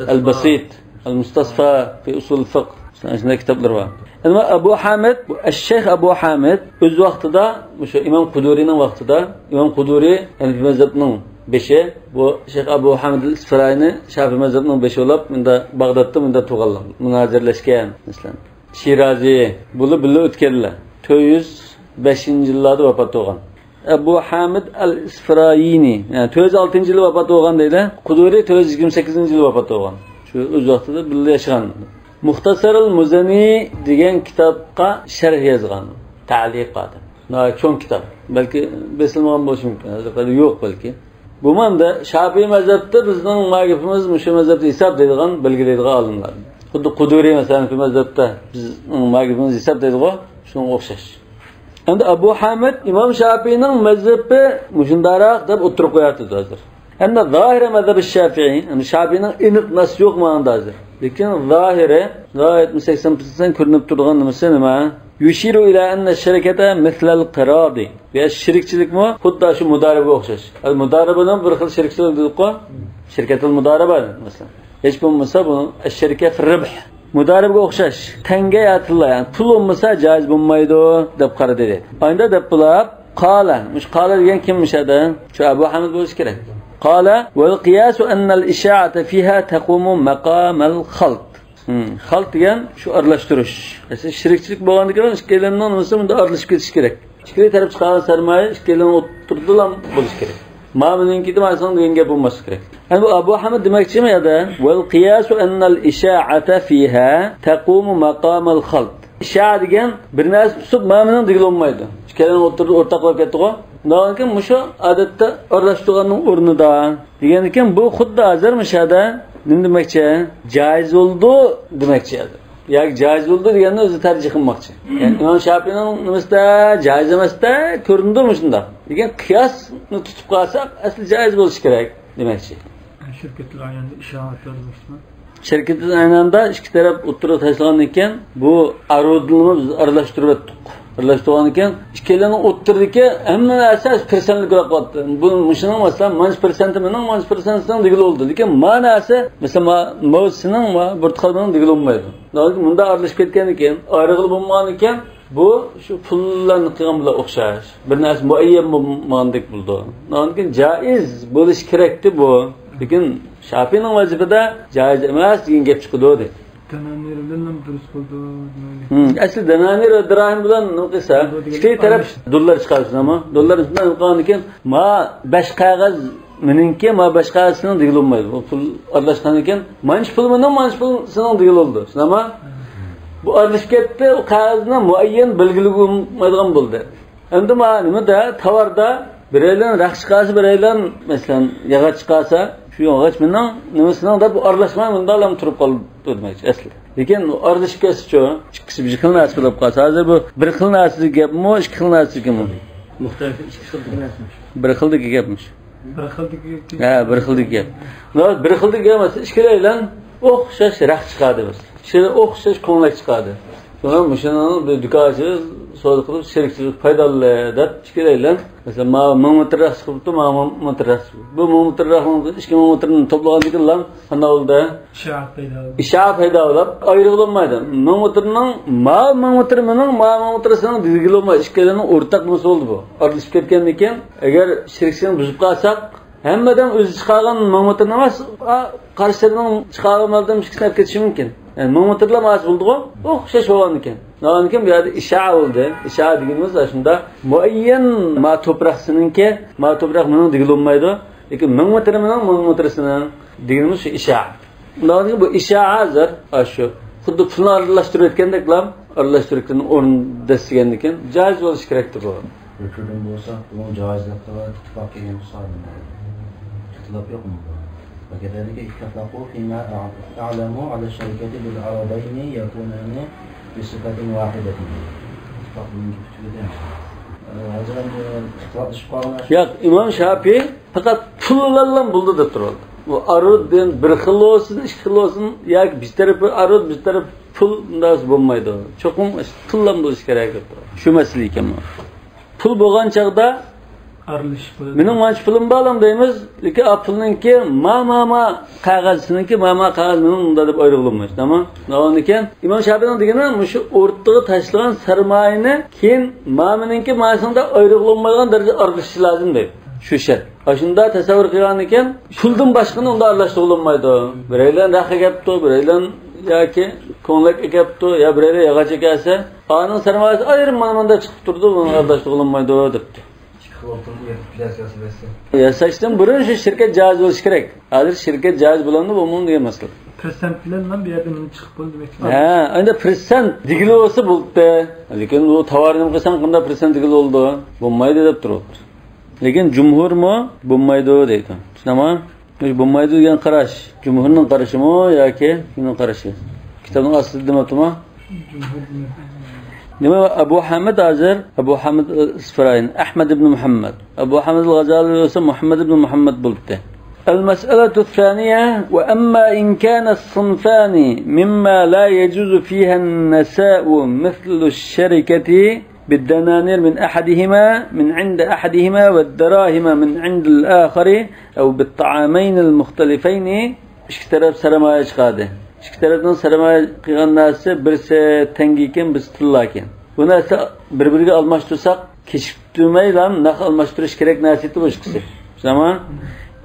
ئەل بەسىت، ئەل مۇستەسفا فى ئۇسۇل فىقھ. شۇنداق كىتابلىرى بار. ئەمما ئەبۇ ھامىد، بۇ ئەششەيخ ئەبۇ ھامىد ئۆز ۋاقتىدا، مۇشۇ ئىمام قۇدۇرىنىڭ ۋاقتىدا، ئىمام قۇدۇرى ھەنىفىي مەزھەپنىڭ بېشى، بۇ شەيخ ئەبۇ ھامىد ئەل ئىسفىرايىنى شاپىئىي مەزھەپنىڭ بېشى بولۇپ، مۇندا باغدادتا مۇندا تۇرغانلار، مۇنازىرىلەشكەن، مەسىلەن. شىرازى، بۇلار بىللە ئۆتكەنلەر. تۆت يۈز بەشىنچى يىللاردا ۋاپات بولغان. ئەبۇ ھامىد ئەل ئىسفىرايىنى، يەنى تۆت يۈز ئالتىنچى يىلى ۋاپات بولغان دەيلى. قۇدۇرى تۆت يۈز يىگىرمە سەككىزىنچى يىلى ۋاپات بولغان. شۇ ئۆز ۋاقتىدا بىللە ياشىغان. مۇختەسەرۇل مۇزەنى دېگەن كىتابقا شەرھ يازغان. تەلىق قىلدى. ناھايىتى چوڭ كىتاب. بەلكى بېسىلمىغان بولۇشى مۇمكىن. ھازىرغىچە يوق بەلكى. بۇ ماندا شاپىئىي مەزھەپتە بىزنىڭ ما گېپىمىز مۇشۇ مەزھەپتە ھېساب دەيدىغان بەلگىلەيدىغان ئالىملار. خۇددى قۇدۇرى، مەسىلەن، ھەنىفىي مەزھەپتە بىزنىڭ ما گېپىمىز ھېساب دەيدىغۇ، شۇنىڭغا ئوخشاش. ئەمدى ئەبۇ ھامىد ئىمام شاپىئىنىڭ مەزھىپى مۇشۇنداقراق دەپ ئوتتۇرىغا قويۇۋاتىدۇ ھازىر. ئەمدى زاھىرى مەزھەبى شافىئىي، يەنى شاپىئىنىڭ ئېنىق نەسسى يوق ماڭىدا ھازىر. لېكىن زاھىرى، زاھىرى سەكسەن پىرسەنت كۆرۈنۈپ تۇرىدىغان نېمىسى نېمە؟ يۇشىرۇ ئىلە ئەننە شىركەتە مىسلەل قىرادى. يا شىركچىلىكمۇ خۇددى شۇ مۇدارىبىگە ئوخشاش. ئەل مۇدارىبىنىڭ بىر خىل شىركچىلىك دېدۇققۇ. شىركەتۇل مۇدارىبە، مەسىلەن. ھېچ بولمىسا بۇ ئەششەركە فىر رىبھ. مۇدارىبىگە ئوخشاش. تەڭگە يا تىللا، يەنى پۇل بولمىسا جايىز بولمايدۇ دەپ قارىدى دەيدۇ. ئاينىدا دەپ بولاپ، قالە. مۇشۇ قالە دېگەن كىم مۇشۇ يەردە؟ شۇ ئەبۇ ھامىد بولۇشى كېرەك. قالە، ۋەل قىياسۇ ئەننەل ئىشائەتە فىھا تەقۇمۇ مەقامەل خەلت. ھىم، خەلت دېگەن شۇ ئارىلاشتۇرۇش. ئەسلى شىركچىلىك بولغاندىن كېيىن ئىككىيلەننىڭ نېمىسى بۇندا ئارىلىشىپ كېتىشى كېرەك. ئىككىلا تەرەپ چىقارغان سەرمايە ئىككىيلەننىڭ ئوتتۇرىدىلا بولۇشى كېرەك. ما مېنىڭكى دېمەيسەن دېگەن گەپ بولماسلىقى كېرەك. يەنى بۇ ئەبۇ ھامىد دېمەكچىمۇ يا دە؟ ۋەل قىياسۇ ئەننەل ئىشائەتە فىھا تەقۇمۇ مەقامەل خەلت. ئىشاء دېگەن بىر نەرسە تۇتۇپ، ما مېنىڭ دېگىلى بولمايدۇ. ئىككىيلەننىڭ ئوتتۇرىدا ئورتاق بولۇپ كەتتىغۇ. ئۇنداقكەن مۇشۇ ئادەتتە ئارىلاشتۇرغاننىڭ ئورنىدا دېگەنكەن، بۇ خۇددى ھازىر مۇشۇ يەردە نېمە دېمەكچى؟ جايىز بولىدۇ دېمەكچى ھازىر. ياكى جايىز بولىدۇ دېگەننى ئۆزى تەرجىھ قىلماقچى. يەنى ئىمام شاپىئىنىڭ نېمىسىدە جايىز ئەمەستە كۆرۈنىدۇ مۇشۇنداق. لېكىن قىياسنى تۇتۇپ قالساق، ئەسلى جايىز بولۇشى كېرەك دېمەكچى. شىركەتۇل ئەيناندا ئىشاءەتلەر دېمەكچىمۇ؟ شىركەتۇل ئەيناندا ئىككى تەرەپ ئوتتۇرىغا تاشلىغاندىن كېيىن، بۇ ئارۇدىنىمۇ بىز ئارىلاشتۇرۇۋەتتۇق. ئارىلاشتۇرغاندىن كېيىن، ئىككىيلەننىڭ ئوتتۇرىدىكى ھەممە نەرسە پىرسەنتلىك بولۇپ قالدى. بۇ مۇشۇنىڭ، مەسىلەن، مانچە پىرسەنتى مېنىڭ، مانچە پىرسەنتى سېنىڭ دېگىلى بولدى. لېكىن ما نەرسە، مەسىلەن، ما مۇز سېنىڭ، ما پورتۇقال مېنىڭ دېگىلى بولمايدۇ. مۇنداق ئارىلىشىپ كەتكەندىن كېيىن، ئايرىغىلى بولمىغاندىن كېيىن، بۇ شۇ پۇللارنى قىلغان بىلەن ئوخشاش. بىر نەرسە مۇئەييەن بولمىغاندەك بولىدۇ. ئاندىن كېيىن جائىز بولۇشى كېرەكتى بۇ. لېكىن شاپىئىنىڭ مەزھىپىدە جائىز ئەمەس دېگەن گەپ چىقىدۇ، دەيدۇ. دانانىر بىلەنمۇ دۇرۇس بولىدۇ، دېمەيلى. ھىم، ئەسلى دانانىر ۋە دىراھىم بىلەن نېمە قىلسا، بۇ دېگەن ئىككى تەرەپ ئارىلىشىش. دوللار چىقارسا، ئەمما دوللارنى شۇنداق قىلغاندىن كېيىن، ما بەش قەغەز مېنىڭكى، ما بەش قەغەز سېنىڭ دېگىلى بولمايدۇ. بۇ پۇل ئارىلاشقاندىن كېيىن، مانچە پۇل مېنىڭ، مانچە پۇل سېنىڭ دېگىلى بولىدۇ. شۇنداقمۇ؟ بۇ ئارىلىشىپ كەتتى، ئۇ قەغەزنى مۇئەييەن بەلگىلىگىلى بولمايدىغان بولدى. ئەمدى ما نېمىدە، تاۋاردا بىرەيلەن رەخت چىقارسا، بىرەيلەن، مەسىلەن، ياغاچ چىقارسا، شۇ ياغاچ مېنىڭ، نېمە سېنىڭ دەپ ئارىلاشماي مۇنداقلا تۇرۇپ قالىدۇ دېمەكچى ئەسلى. لېكىن ئارىلىشىپ كەتسىچۇ، ئىككىسى بىر خىل نەرسە بولۇپ قالسا، ھازىر بۇ بىر خىل نەرسىدىكى گەپمۇ، ئىككى خىل نەرسىدىكىمۇ؟ مۇختەلىپ ئىككى خىلدىكى نەرسىمۇ؟ بىر خىلدىكى گەپمۇ. بىر خىلدىكى گەپ. ھە، بىر خىلدىكى گەپ. بىر خىلدىكى گەپ ئەمەس، ئىككىلەيلەن ئوخشاش رەخت چىقاردى بىز. ئىككىلەيلەن ئوخشاش كۆڭلەك چىقاردى. شۇڭا مۇشۇنىڭ بىر دۇكان ئاچىپ، سودا قىلىپ، شېرىكچىلىك پايدىلىنىلى دەپ ئىككىلەيلەن. مەسىلەن، ماۋۇ مىڭ مېتىر راس چىقىپتۇ، ماۋۇ مىڭ مېتىر راس چىقىپتۇ. بۇ مىڭ مېتىر راس، ئىككى مىڭ مېتىرنى توپلىغاندىن كېيىنلا، ئانا ئالدى ئىشاء پەيدا بولىدۇ. ئىشاء پەيدا بولۇپ، ئايرىغىلى بولمايدۇ. مىڭ مېتىرنىڭ، ماۋۇ مىڭ مېتىر مېنىڭ، ماۋۇ مىڭ مېتىر سېنىڭ دېگىلى بولمايدۇ. ئىككىيلەننىڭ ئورتاق نېمىسى بولدى بۇ. ئارىلىشىپ كەتكەندىن كېيىن، ئەگەر شېرىكچىلىكنى بۇزۇپ قالساق، ھەممە ئادەم ئۆزى چىقارغان مىڭ مېتىرنى ئەمەس، ئا، قارشى تەرەپنىڭ چىقارغان مالىدىن ئىككىسىنى ئەپ كېتىشى مۇمكىن. يەنى مىڭ مېتىرلا مائاش بولىدىغۇ، ئوخشاش بولغاندىكىن. ئاندىن كېيىن بۇ يەردە ئىشاء بولدى. ئىشاء دېگىنىمىز شۇندا مۇئەييەن ما توپراق سېنىڭكى، ما توپراق مېنىڭ دېگىلى بولمايدۇ. لېكىن مىڭ مېتىر مېنىڭ، مىڭ مېتىر سېنىڭ دېگىنىمىز شۇ ئىشاء. ئاندىن كېيىن بۇ ئىشاء ھازىر، ئاشۇ خۇددى پۇلنى ئارىلاشتۇرۇۋەتكەندەكلا، ئارىلاشتۇرۇۋەتكەن ئورۇن دەسسىگەندىن كېيىن جائىز بولۇشى كېرەكتى بۇ. ئۆچۈردۈم بولسا، بۇنىڭ جائىزلىقىغا ئىتتىپاق كەلگەن بولسا، ئىختىلاپ يوقمۇ؟ وكذلك اتفقوا فيما أعلم على الشركة بالعرضين يكونان بصفة واحدة. ئىتتىپاق بىلەن كېتىپ چىقىدۇ. ھازىر ئەمدى ئىختىلاپلىشىپ قالغان. ياق، ئىمام شاپىي پەقەت پۇل بىلەنلا بولىدۇ دەپ تۇرۇۋالدى. بۇ ئارىلىق دېگەن بىر خىل بولسۇن، ئىككى خىل بولسۇن، ياكى بىر تەرىپى ئارىلىق، بىر تەرىپى پۇل، ئۇنداق بولمايدۇ. چوقۇم پۇل بىلەن بولۇشى كېرەك دەپ تۇرۇۋالدى. شۇ مەسىلە ئىكەن بۇ. پۇل بولغان چاغدا ئارىلىشىپ بولىدۇ. مېنىڭ مانچە پۇلۇم بار دەيمىز، لېكىن ئا پۇلنىڭكى ما، ما، ما قەغەز، سېنىڭكى ما، ما قەغەز، مېنىڭ مۇندا دەپ ئايرىغىلى بولمايدۇ. تامام. ئاندىن كېيىن ئىمام شاپىئىنىڭ دېگىنى مۇشۇ ئورتىغا تاشلىغان سەرمايىنى كېيىن ما مېنىڭكى، ما سېنىڭ دەپ ئايرىغىلى بولمايدىغان دەرىجىدە ئارىلىشىشى لازىم دەيدۇ. شۇ شەرت. ئاشۇنداق تەسەۋۋۇر قىلغاندىن كېيىن پۇلدىن باشقىنى ئۇندا ئارىلاشتۇرغىلى بولمايدۇ. بىرەيلەن رەخ ئەكەپتۇ، بىرەيلەن ياكى كۆڭلەك ئەكەپتۇ، يا بىرەيلەن ياغاچ ئەكەلسە، ئانىڭ سەرمايىسى ئايرىم مانا مۇنداق چىقىپ تۇرىدۇ، بۇنى ئارىلاشتۇرغىلى بولمايدۇ دەپتۇ. ئىككى خىل ئوتتۇرىنى يېتىپ بىلەرسىز ياسىۋەتسە. ياساشتىن بۇرۇن شۇ شىركەت جائىز بولۇشى كېرەك. ھازىر شىركەت جائىز بولامدۇ، بولمامدۇ دېگەن مەسىلە. پىرسەنت بىلەن مەن بۇ يەردە نېمە چىقىپ بولدى دېمەكچى. ھە، ئەمدى پىرسەنت دېگىلى بولسا بولدى. لېكىن بۇ تاۋارنى نېمە قىلساڭ، قانداق پىرسەنت دېگىلى بولىدۇ؟ بولمايدۇ دەپ تۇرۇپتۇ. لېكىن جۇمھۇرمۇ بولمايدۇ دەيدۇ. چۈشىنەما؟ بولمايدۇ دېگەن قاراش جۇمھۇرنىڭ قارىشىمۇ ياكى كىمنىڭ قارىشى؟ كىتابنىڭ ئاستىدا دېمەپتىمۇ؟ جۇمھۇر دېمەپتۇ. دېمەك، ئەبۇ ھامىد ھازىر، ئەبۇ ھامىد ئىسفىرايىنى، ئەھمەد ئىبنى مۇھەممەد. ئەبۇ ھامىد غازالى بولسا مۇھەممەد ئىبنى مۇھەممەد بولۇپتۇ. المسألة الثانية، وأما إن كان الصنفان مما لا يجوز فيها النساء مثل الشركة بالدنانير من أحدهما، من عند أحدهما، والدراهم من عند الآخر، أو بالطعامين المختلفين. ئىككى تەرەپ سەرمايە چىقاردى. ئىككى تەرەپنىڭ سەرمايە قىلغان نەرسىسى، بىرسى تەڭگە ئىكەن، بىرسى تىللا ئىكەن. بۇ نەرسە بىر-بىرىگە ئالماشتۇرساق، كېچىكتۈرمەيلا نەق ئالماشتۇرۇش كېرەك نەرسە ئىدى بۇ ئىككىسى. شۇنداقمۇ؟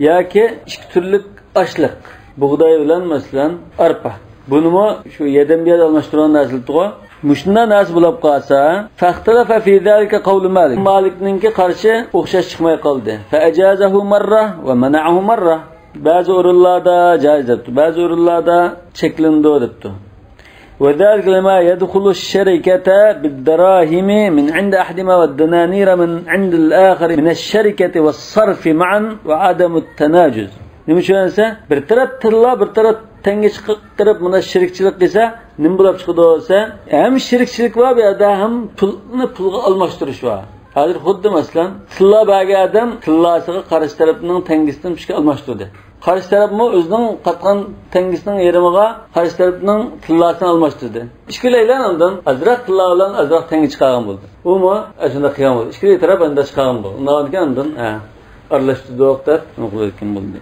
ياكى ئىككى تۈرلۈك ئاشلىق، بۇغداي بىلەن، مەسىلەن، ئارپا. بۇنىمۇ شۇ يەردىن بۇ يەرگە ئالماشتۇرغان نەرسىلىتىغۇ. مۇشۇنداق نەرسە بولۇپ قالسا، فاختلف في ذلك قول مالك. مالىكنىڭكى قارىشى ئوخشاش چىقماي قالدى. فأجازه مرة ومنعه مرة. بەزى ئورۇنلاردا جائىز دەپتۇ، بەزى ئورۇنلاردا چەكلىنىدۇ دەپتۇ. وذلك لما يدخل الشركة بالدراهم من عند أحدهما والدنانير من عند الآخر من الشركة والصرف معا وعدم التناجز. نېمە ئۈچۈن دېسە، بىر تەرەپ تىللا، بىر تەرەپ تەڭگە چىقىپ، تەرەپ مۇنداق شېرىكچىلىك قىلسا، نېمە بولۇپ چىقىدۇ دېسە، ھەم شېرىكچىلىك بار بۇ يەردە، ھەم پۇلنى پۇلغا ئالماشتۇرۇش بار. ھازىر خۇددى مەسىلەن، تىللا بەرگەن ئادەم تىللاسىغا قارشى تەرەپنىڭ تەڭگىسىدىن پۈچۈككە ئالماشتۇردى. قارشى تەرەپمۇ ئۆزىنىڭ قاتقان تەڭگىسىنىڭ يېرىمىغا قارشى تەرەپنىڭ تىللاسىنى ئالماشتۇردى. ئىككىلەيلەن ئاندىن ئازراق تىللا بىلەن ئازراق تەڭگە چىقارغان بولدى. ئۇمۇ ئاشۇنداق قىلغان بولدى. ئىككىلى تەرەپ ئاشۇنداق چىقارغان بولدى. ئۇنداق بولغاندىكىن ئاندىن، ھە، ئارىلاشتۇردۇق دەپ نېمە قىلىۋەتكەن بولدى.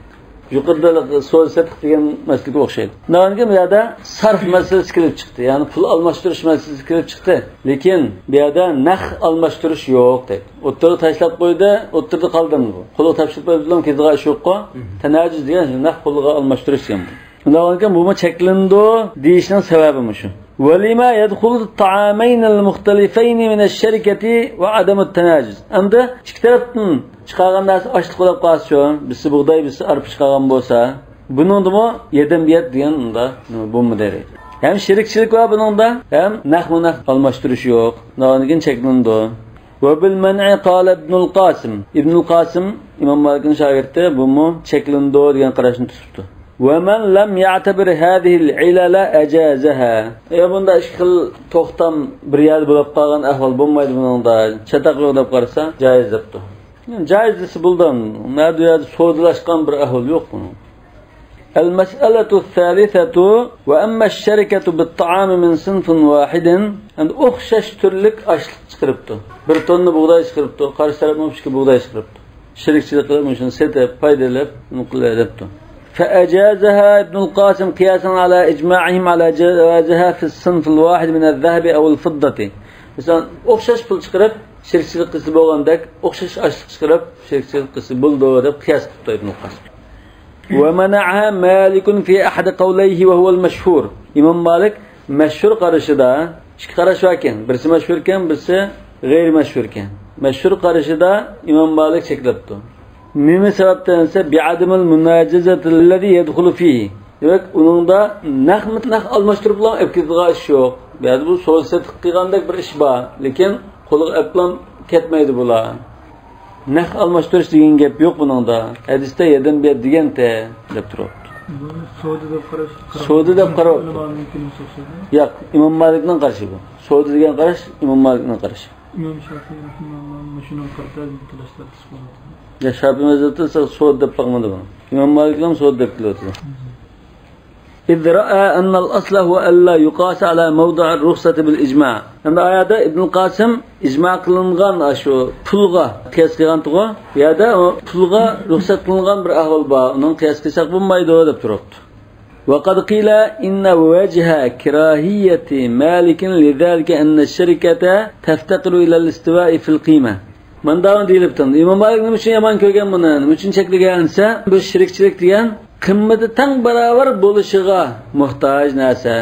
يۇقىرىدا سودا سېتىق دېگەن مەسىلىگە ئوخشايدۇ. ئۇنداق بولغاندىكىن بۇ يەردە سارف مەسىلىسى كېلىپ چىقتى. يەنى پۇل ئالماشتۇرۇش مەسىلىسى كېلىپ چىقتى. لېكىن بۇ يەردە نەق ئالماشتۇرۇش يوق دەيدۇ. ئوتتۇرىغا تاشلاپ قويدى، ئوتتۇرىدا قالدى بۇ. قولىغا تاپشۇرۇپ بېرىدىغان ئىش يوققۇ. تەناجۇز دېگەن نەق پۇلغا ئالماشتۇرۇش دېگەن بۇ. شۇنداق بولغانىكەن، بۇمۇ چەكلىنىدۇ دېيىشنىڭ سەۋەبى مۇشۇ. ولما يدخل الطعامين المختلفين من الشركة وعدم التناجز. ئەمدى ئىككى تەرەپتىن چىقارغان نەرسە ئاشلىق بولۇپ قالسىچۇ، بىرسى بۇغداي، بىرسى ئارپا چىقارغان بولسا، بۇنىڭدىمۇ يەدەن بىيەت دېگەن ئۇندا بولمىدى. ھەم شېرىكچىلىك بار بۇنىڭدا، ھەم نەقمۇ نەق ئالماشتۇرۇش يوق. شۇنداق بولغاندىكىن چەكلىنىدۇ. وبالمنع قال ابن القاسم. ئىبنۇل قاسىم، ئىمام مالىكنىڭ شاگىرتى، بۇمۇ چەكلىنىدۇ دېگەن قاراشنى تۇتۇپتۇ. ومن لم يعتبر هذه العلل أجازها. يا بۇندا ئىككى خىل توختام بىر يەردە بولۇپ قالغان ئەھۋال بولمايدۇ بۇنىڭدا. چاتاق يوق دەپ قارىسا جائىز دەپتۇ. يەنى جائىز دېسە بولىدۇ. نەدە يەردە سودىلاشقان بىر ئەھۋال يوق بۇنىڭ. المسألة الثالثة، وأما الشركة بالطعام من صنف واحد، ئەمدى ئوخشاش تۈرلۈك ئاشلىق چىقىرىپتۇ. بىر توننا بۇغداي چىقىرىپتۇ، قارشى تەرەپمۇ ئىككى بۇغداي چىقىرىپتۇ. شېرىكچىلىك قىلىپ، مۇشۇنى سېتىپ، پايدا ئېلىپ، نېمە قىلىۋېرىپتۇ. فأجازها ابن القاسم قياسا على إجماعهم على جوازها في الصنف الواحد من الذهب أو الفضة. مەسىلەن، ئوخشاش پۇل چىقىرىپ، شېرىكچىلىك قىلسا بولغاندەك، ئوخشاش ئاشلىق چىقىرىپ، شېرىكچىلىك قىلسا بولىدۇ، دەپ قىياس قىلىپتۇ ئىبن قاسىم. ومنعها مالك في أحد قوليه وهو المشهور. ئىمام مالىك مەشھۇر قارىشىدا، ئىككى قاراش باركەن، بىرسى مەشھۇركەن، بىرسى غەيرىي مەشھۇركەن. مەشھۇر قارىشىدا ئىمام مالىك چەكلەپتۇ. نېمە سەۋەبتىن دېسە، بعدم المناجزة الذي يدخل فيه. دېمەك، ئۇنىڭدا نەقمۇ نەق ئالماشتۇرۇپلا ئەپ كېتىدىغان ئىش يوق. بۇ يەردە بۇ سودا سېتىق قىلغاندەك بىر ئىش بار، لېكىن قولىغا ئەپلام كەتمەيدۇ بۇلار. نەق ئالماشتۇرۇش دېگەن گەپ يوق بۇنىڭدا. ھەدىستە يەدەن بىر دېگەنتى، دەپ تۇرۇپتۇ. بۇنى سودا دەپ قاراش، سودا دەپ قاراپ، ئۆلىمانىڭكىنى سوقسىدى. ياق، ئىمام مالىكنىڭ قارىشى بۇ. سودا دېگەن قاراش ئىمام مالىكنىڭ قارىشى. ئىمام شافىئى رەھىمەھۇللاھ مۇشۇنىڭ قارىتا تالاش تارتىش بولىدۇ. يا، شافىئى مەزھەپتە سودا دەپ باقمىدى بۇنى. ئىمام مالىكنىڭ سودا دەپ كېلىۋاتىدۇ. إذ رأى أن الأصل هو ألا يقاس على موضع الرخصة بالإجماع. ئەمدى ئايەتتە ئىبن قاسىم ئىجما قىلىنغان شۇ پۇلغا قىياس قىلغانتىغۇ. بۇ يەردە ئۇ پۇلغا رۇخسەت قىلىنغان بىر ئەھۋال بار. ئۇنىڭ قىياس قىلساق بولمايدۇ دەپ تۇرۇپتۇ. وقد قيل إن وجه كراهية مالك لذلك أن الشركة تفتقر إلى الاستواء في القيمة. مانداق دېيىلىپتۇ. ئىمام مالىك نېمە ئۈچۈن يامان كۆرگەن بۇنى؟ نېمە ئۈچۈن چەكلىگەن دېسە، بۇ شېرىكچىلىك دېگەن قىممىتى تەڭ باراۋەر بولۇشىغا موھتاج نەرسە.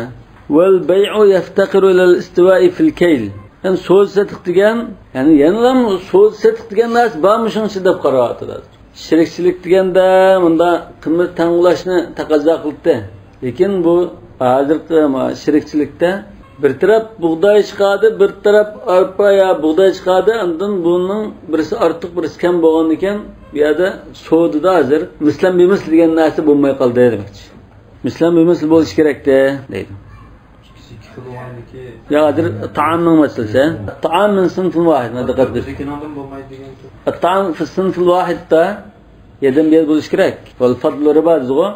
والبيع يفتقر إلى الاستواء في الكيل. يەنى سودا سېتىق دېگەن، يەنى يەنىلا سودا سېتىق دېگەن نەرسە بار مۇشۇنىڭ ئىچىدە دەپ قاراۋاتىدۇ. شېرىكچىلىك دېگەندە مۇنداق قىممەت تەڭ بولۇشنى تەقەززا قىلدى. لېكىن بۇ ھازىرقى ما-، شېرىكچىلىكتە بىر تەرەپ بۇغداي چىقاردى، بىر تەرەپ ئارپا يا بۇغداي چىقاردى، ئاندىن بۇنىڭ بىرسى ئارتۇق، بىرسى كەم بولغاندىكىن، بۇ يەردە سودىدا ھازىر مىسلەن بىمىسلى دېگەن نەرسە بولماي قالدى دېمەكچى. مىسلەن بىمىسلى بولۇشى كېرەكتى دەيدۇ. ئىككىسى ئىككى خىل بولغاندىكى. يا، ھازىر تائامنىڭ مەسىلىسى. تائام من صنف واحد، دىققەت قىلىڭ. ئۆزىكىنىڭدىن بولمايدۇ دېگەن. تائام في الصنف الواحد دا يەدىن بىر يەر بولۇشى كېرەك. والفضل ربا دېدىغۇ.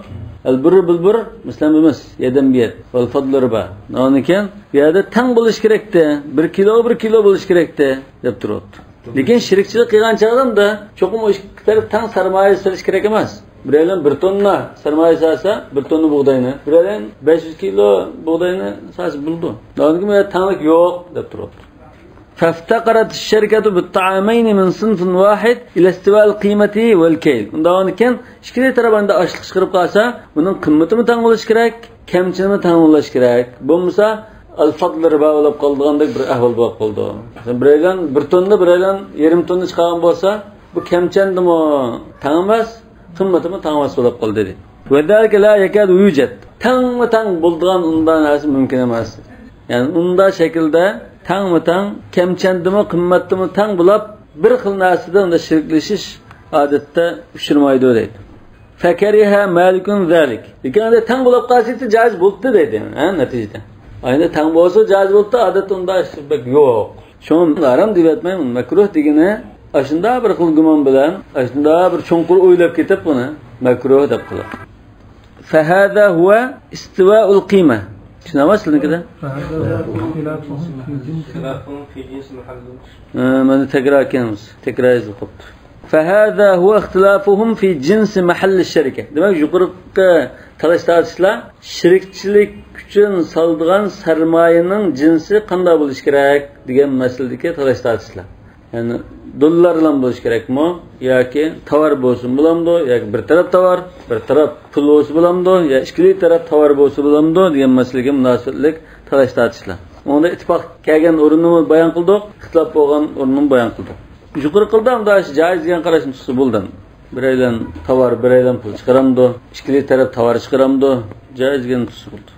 البر بالبر مىسلەن بىمىسلى، يەدىن بىر يەر. والفضل ربا. ئۇنىڭدىن كېيىن بۇ يەردە تەڭ بولۇشى كېرەكتى. بىر كىلو، بىر كىلو بولۇشى كېرەكتى، دەپ تۇرۇپتۇ. لېكىن شېرىكچىلىك قىلغان چاغدا چوقۇم ئۇ ئىككى تەرەپ تەڭ سەرمايە سېلىش كېرەك ئەمەس. بىرەيلەن بىر توننا سەرمايە سالسا، بىر توننا بۇغداينى، بىرەيلەن بەش يۈز كىلو بۇغداينى سالسا بولىدۇ. دېمەك، تەڭلىك يوق، دەپ تۇرۇپتۇ. فافتقرت الشركة بالطعامين من صنف واحد إلى استواء القيمة والكيل. ئۇنداق بولغاندىكىن، ئىككىلا تەرەپ ئەمدى ئاشلىق چىقىرىپ قالسا، بۇنىڭ قىممىتىمۇ تەڭ بولۇشى كېرەك، كەمچىلىمۇ تەڭ بولۇشى كېرەك. بولمىسا، الفضل ربا بولۇپ قالىدىغاندەك بىر ئەھۋال بولۇپ قالىدۇ. مەسىلەن، بىرەيلەن بىر توننا، بىرەيلەن يېرىم توننا چىقارغان بولسا، بۇ كەمچەندىمۇ تەڭ ئەمەس، قىممىتىمۇ تەڭ ئەمەس بولۇپ قالدى، دېدى. وذلك لا يكاد يوجد. تەڭمۇ تەڭ بولىدىغان ئۇنداق نەرسە مۇمكىن ئەمەس. يەنى ئۇنداق شەكىلدە تەڭمۇ تەڭ، كەمچەندىمۇ، قىممەتتىمۇ تەڭ بولۇپ، بىر خىل نەرسىدە ئۇنداق شېرىكلىشىش ئادەتتە ئۇچرىمايدۇ، دەيدۇ. فكره مالك ذلك. لېكىن ئەمدى تەڭ بولۇپ قالسا جايىز بولدى، دەيدۇ. ھە، نەتىجىدە. ئەمدى تەڭ بولسا جايىز بولدى، ئادەتتە ئۇنداق ئىش بەك يوق. شۇڭا ھارام دەۋەتمەيمەن، مەكرۇھ دېگىنى ئاشۇنداق بىر خىل گۇمان بىلەن، ئاشۇنداق بىر چوڭقۇر ئويلاپ كېتىپ بۇنى مەكرۇھ دەپ قىلىپ. فهذا هو استواء القيمة. چۈشىنەمسىلەر سىزنىڭكىدە؟ فهذا هو اختلافهم في جنس. ھە، مانا تەكرار ئىكەنمىز. تەكرار يېزىلىپ قاپتۇ. فهذا هو اختلافهم في جنس محل الشركة. دېمەك، يۇقىرىقى تالاش تارتىشلار شېرىكچىلىك ئۈچۈن سالىدىغان سەرمايىنىڭ جىنسى قانداق بولۇشى كېرەك دېگەن مەسىلىدىكى تالاش تارتىشلار. يەنى دوللار بىلەن بولۇشى كېرەكمۇ ياكى تاۋار بولسىمۇ بولامدۇ ياكى بىر تەرەپ تاۋار، بىر تەرەپ پۇل بولسا بولامدۇ يا ئىككىلى تەرەپ تاۋار بولسا بولامدۇ دېگەن مەسىلىگە مۇناسىۋەتلىك تالاش تارتىشلار. ئۇنىڭدا ئىتتىپاق كەلگەن ئورنىنىمۇ بايان قىلدۇق، ئىختىلاپ بولغان ئورنىنىمۇ بايان قىلدۇق. يۇقىرى قىلدى ئەمدى جايىز دېگەن قاراشنى تۇتسا بولدى. بىرەيلەن تاۋار، بىرەيلەن پۇل چىقىرامدۇ؟ ئىككىلى تەرەپ تاۋار چىقىرامدۇ؟ جايىز دېگەن تۇتسا بولدى.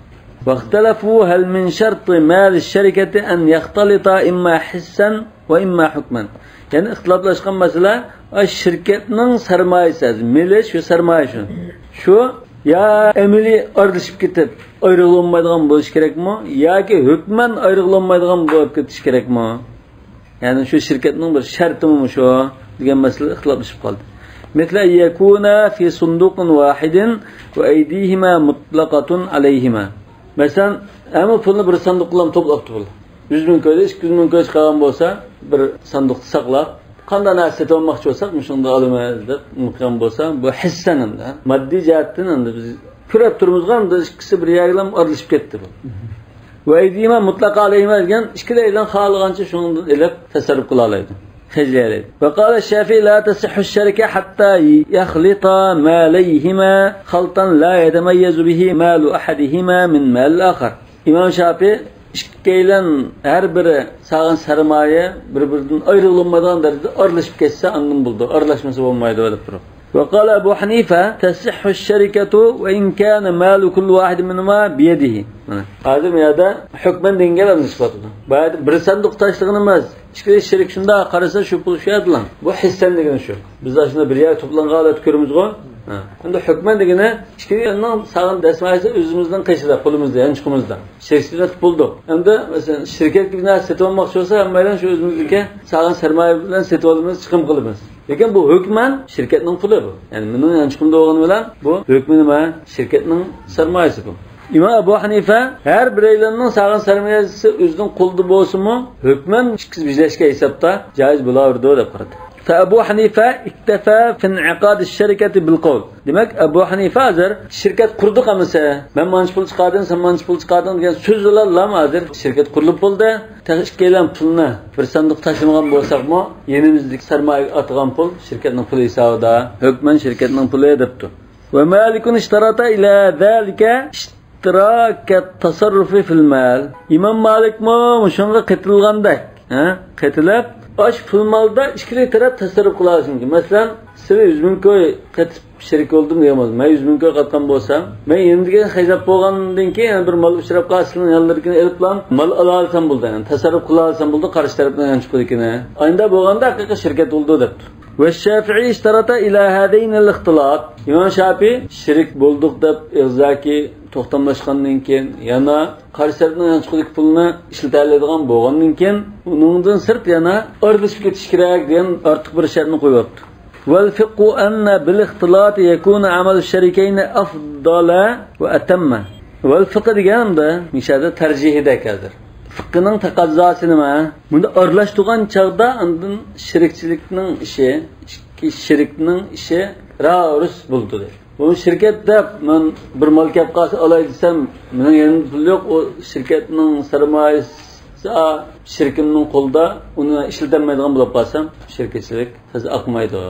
واختلفوا هل من شرط مال الشركة أن يختلط إما حسا وإما حكما. يەنى ئىختىلاپلاشقان مەسىلە، ئاي، شىركەتنىڭ سەرمايىسى، مېلى شۇ، سەرمايە شۇ. شۇ يا ئەمەلىي ئارىلىشىپ كېتىپ ئايرىغىلى بولمايدىغان بولۇشى كېرەكمۇ ياكى ھۆكمەن ئايرىغىلى بولمايدىغان بولۇپ كېتىشى كېرەكمۇ؟ يەنى شۇ شىركەتنىڭ بىر شەرتىمۇ شۇ دېگەن مەسىلە ئىختىلاپلىشىپ قالدى. مثل أن يكونا في صندوق واحد وأيديهما مطلقة عليهما. مەسىلەن، ھەممە پۇلنى بىر ساندۇققا توپلاپتۇ بۇلار. يۈز مىڭ كوينى، ئىككى يۈز مىڭ كوي چىقارغان بولسا، بىر ساندۇقتا ساقلاپ، قانداق نەرسە سېتىۋالماقچى بولساق، مۇشۇندا ئالىمىز دەپ قىلغان بولسا، بۇ ھېسسەن ئەمدى. ماددىي جەھەتتىن ئەمدى بىز كۆرۈپ تۇرىمىزغۇ، ئەمدى ئىككىسى بىر يەرگىلا ئارىلىشىپ كەتتى بۇ. وأيديهما مطلقة عليهما دېگەن ئىككىلەيلەن خالىغانچە شۇنىڭدىن ئېلىپ تەسەررۇپ قىلالايدۇ. خەجلىيەلەيدۇ. وقال الشافعي لا تصح الشركة حتى يخلط ماليهما خلطا لا يتميز به مال أحدهما من مال الآخر. ئىمام شافىئى ئىككىيلەن ھەر بىرى سالغان سەرمايە بىر-بىرىدىن ئايرىلالمايدىغان دەرىجىدە ئارىلىشىپ كەتسە ئاندىن بولىدۇ، ئارىلاشمىسا بولمايدۇ دەپ تۇرۇپ. وقال أبو حنيفة تصح الشركة وإن كان مال كل واحد منهما بيده. مانا ھازىر بۇ يەردە ھۆكمەن دېگەن گەپ ئەمدى چىقىۋاتىدۇ. بۇ يەردە بىر ساندۇققا تاشلىغىنىمىز، ئىككىلى شېرىك شۇنداق قارىسا شۇ پۇل شۇ يەردىلا. بۇ ھېسسەن دېگىنى شۇ. بىز ئاشۇنداق بىر يەرگە توپلانغان ھالەتتە كۆرىمىزغۇ. ھە. ئەمدى ھۆكمەن دېگىنى ئىككىلىنىڭ سالغان دەسمايىسى ئۆزىمىزنىڭ قېشىدا، قولىمىزدا، يانچۇقىمىزدا. شېرىكچىلىك بولدۇق. ئەمدى مەسىلەن شىركەتكە بىر نەرسە سېتىۋالماقچى بولسا، ھەممەيلەن شۇ ئۆزىمىزدىكى سالغان سەرمايە بىلەن سېتىۋالىمىز، چىقىم قىلىمىز. لېكىن بۇ ھۆكمەن شىركەتنىڭ پۇلى بۇ. يەنى مېنىڭ يانچۇقۇمدا بولغىنى بىلەن بۇ ھۆكمەن نېمە؟ شىركەتنىڭ سەرمايىسى بۇ. ئىمام ئەبۇ ھەنىفە ھەر بىرەيلەننىڭ سالغان سەرمايىسى ئۆزىنىڭ قولىدا بولسىمۇ، ھۆكمەن ئىككىسى بىرلەشكەن ھېسابتا جايىز بولاۋېرىدۇ دەپ قارىدى. فأبو حنيفة اكتفى في انعقاد الشركة بالقول. دېمەك، ئەبۇ ھەنىفە ھازىر شىركەت قۇردۇق ئەمىسە، مەن مانچە پۇل چىقاردىم، سەن مانچە پۇل چىقاردىڭ دېگەن سۆز بىلەنلا ھازىر شىركەت قۇرۇلۇپ بولدى. تېخى ئىككىيلەن پۇلنى بىر ساندۇققا تاشلىمىغان بولساقمۇ، يېنىمىزدىكى سەرمايىگە ئاتىغان پۇل شىركەتنىڭ پۇلى ھېسابىدا، ھۆكمەن شىركەتنىڭ پۇلى دەپتۇ. ومالك اشترط إلى ذلك اشتراك التصرف في المال. ئىمام مالىكمۇ مۇشۇنىڭغا قېتىلغاندەك، ھە، قېتىلىپ، ئاشۇ پۇل مالدا ئىككىلى تەرەپ تەسەررۇپ قىلالىشى مۇمكىن. مەسىلەن، سىلى يۈز مىڭ كوي قېتىپ شېرىك بولدۇم دېگەن بولسا، مەن يۈز مىڭ كوي قاتقان بولسام، مەن يېنىمدىكىنى خەجلەپ بولغاندىن كېيىن يەنە بىر مال ئۇچراپ قالسا، سىلىنىڭ يانلىرىدىكىنى ئېلىپلا مال ئالالىسام بولدى، يەنى تەسەررۇپ قىلالىسام بولدى قارشى تەرەپنىڭ يانچۇقىدىكىنى. ئاينىدا بولغاندا ھەقىقىي شىركەت بولىدۇ دەپتۇ. والشافعي اشترط إلى هذين الاختلاط. ئىمام شافىئى شېرىك بولدۇق دەپ ئېغىزدىكى توختاملاشقاندىن كېيىن يەنە قارشى تەرەپنىڭ يانچۇقىدىكى پۇلنى ئىشلىتەلەيدىغان بولغاندىن كېيىن، ئۇنىڭدىن سىرت يەنە ئارىلىشىپ كېتىش كېرەك دېگەن ئارتۇق بىر شەرتنى قويۇۋاپتۇ. والفقه أن بالاختلاط يكون عمل الشريكين أفضل وأتم. والفقه دېگەن ئەمدى مۇشۇ يەردە تەرجىھىدەك ھازىر. فىقىنىڭ تەقەززاسى نېمە؟ بۇندا ئارىلاشتۇرغان چاغدا ئاندىن شېرىكچىلىكنىڭ ئىشى، ئىككى شېرىكنىڭ ئىشى راۋۇرۇس بولىدۇ. بۇ شىركەت دەپ مەن بىر مال كەپ قالسا ئالاي دېسەم، مېنىڭ يېنىمدا پۇل يوق، ئۇ شىركەتنىڭ سەرمايىسى شېرىكىمنىڭ قولىدا، ئۇنى ئىشلىتەلمەيدىغان بولۇپ قالسام، شىركەتچىلىك تازا ئاقمايدۇ.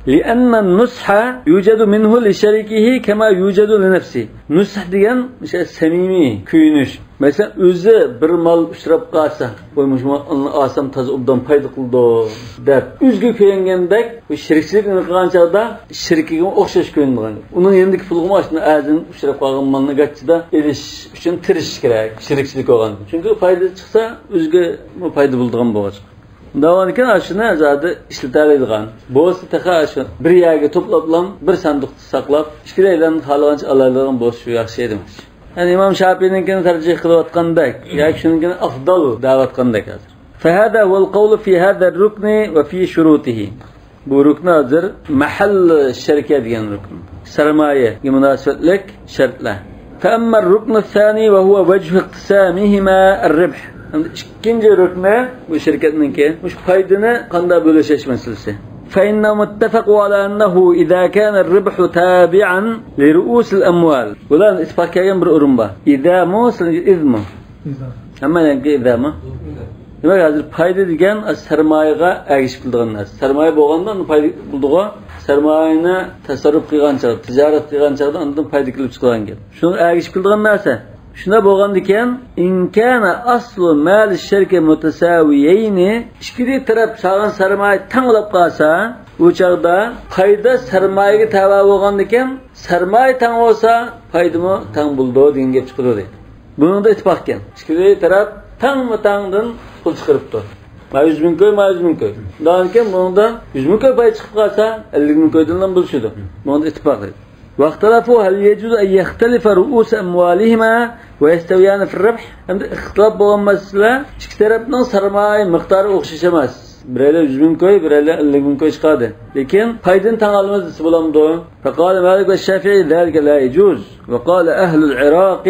لأن النصح يوجد منه لشريكه كما يوجد لنفسه. نۇسھ دېگەن مۇشۇ سەمىمىي كۆيۈنۈش. مەسىلەن، ئۆزى بىر مال ئۇچراپ قالسا، ۋاي، مۇشۇ مالنى ئالسام تازا ئوبدان پايدا قىلىدۇ دەپ، ئۆزىگە كۆيۈنگەندەك، بۇ شېرىكچىلىكنى قىلغان چاغدا شېرىكىگە ئوخشاش كۆيۈنىدىغان. ئۇنىڭ يېنىدىكى پۇلغىمۇ ئاشۇنداق ئەزىم ئۇچراپ قالغان مالنى گاچچىدا ئېلىش ئۈچۈن تىرىشىش كېرەك، شېرىكچىلىك بولغان. چۈنكى پايدا چىقسا، ئۆزىگىمۇ پايدا بولىدىغان بولغاچقا. ئۇنداق بولغاندىكىن ئاشۇنى زادى ئىشلىتەلەيدىغان. بولسا تېخى ئاشۇ بىر يەرگە توپلاپلا، بىر ساندۇقتا ساقلاپ، ئىككىلەيلەن خالىغانچە ئالالايدىغان بولسا شۇ ياخشى دېمەكچى. يەنى ئىمام شاپىئىنىڭكىنى تەرجىھ قىلىۋاتقاندەك، ياكى شۇنىڭكىنى ئافدال دەۋاتقاندەك ھازىر. فهذا هو القول في هذا الركن وفي شروطه. بۇ رۇكنى ھازىر مەھەل شەركە دېگەن رۇكن. سەرمايەگە مۇناسىۋەتلىك شەرتلەر. فأما الركن الثاني وهو وجه اقتسامهما الربح. ئەمدى ئىككىنچى رۇكنى بۇ شىركەتنىڭكى، مۇشۇ پايدىنى قانداق بۆلۈشۈش مەسىلىسى. فإنهم اتفقوا على أنه إذا كان الربح تابعا لرؤوس الأموال. بۇلار ئىتتىپاق كەلگەن بىر ئورۇن بار. ئىزامۇ، سىلەرگە ئىزمۇ. ئىزا. ھەممەيلەنگە ئىزامۇ. دېمەك، ھازىر پايدا دېگەن سەرمايىگە ئەگىشىپ كېلىدىغان نەرسە. سەرمايە بولغاندا ئۇنى پايدا بولىدىغۇ. سەرمايىنى تەسەررۇپ قىلغان چاغدا، تىجارەت قىلغان چاغدا ئاندىن پايدا كېلىپ چىقىدىغان گەپ. شۇنىڭغا ئەگىشىپ كېلىدىغان نەرسە. شۇنداق بولغاندىكىن، إن كان أصل مال الشركة متساويين، ئىككىلى تەرەپ سالغان سەرمايە تەڭ بولۇپ قالسا، ئۇ چاغدا پايدا سەرمايىگە تەۋە بولغاندىكىن، سەرمايە تەڭ بولسا، پايدىمۇ تەڭ بولىدۇ دېگەن گەپ چىقىدۇ دەيدۇ. بۇنىڭدا ئىتتىپاق ئىكەن. ئىككىلى تەرەپ تەڭمۇ تەڭدىن پۇل چىقىرىپتۇ. ما يۈز مىڭ كوي، ما يۈز مىڭ كوي. شۇنداقكەن بۇنىڭدا يۈز مىڭ كوي پاي چىقىپ قالسا، ئەللىك مىڭ كويدىن بولۇشىدۇ. بۇنىڭدا ئىتتىپاق دەيدۇ. واختلفوا هل يجوز أن يختلف رؤوس أموالهما ويستويان في الربح؟ ئەمدى ئىختىلاپ بولغان مەسىلە، ئىككى تەرەپنىڭ سەرمايە مىقدارى ئوخشاش ئەمەس. بىرەيلەر يۈز مىڭ كوي، بىرەيلەر ئەللىك مىڭ كوي چىقاردى. لېكىن پايدىنى تەڭ ئالىمىز دېسە بولامدۇ؟ فقال مالك والشافعي ذلك لا يجوز، وقال أهل العراق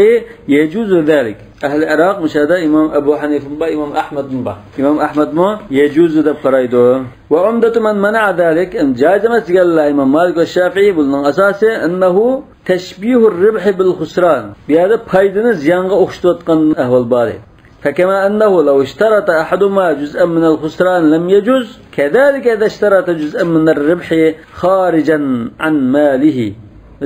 يجوز ذلك. ئەھلى ئىراق مۇشۇ يەردە ئىمام ئەبۇ ھەنىفىمۇ بار، ئىمام ئەھمەدمۇ بار. ئىمام ئەھمەدمۇ يەجۇزۇ دەپ قارايدۇ. وعمدة من منع ذلك، جائىز ئەمەس دېگەنلەر ئىمام مالىك ۋە شافىئى. بۇنىڭ ئاساسى أنه تشبيه الربح بالخسران. بۇ يەردە پايدىنى زىيانغا ئوخشىتىۋاتقان ئەھۋال بار. فكما أنه لو اشترط أحدهما جزءا من الخسران لم يجز، كذلك إذا اشترط جزءا من الربح خارجا عن ماله.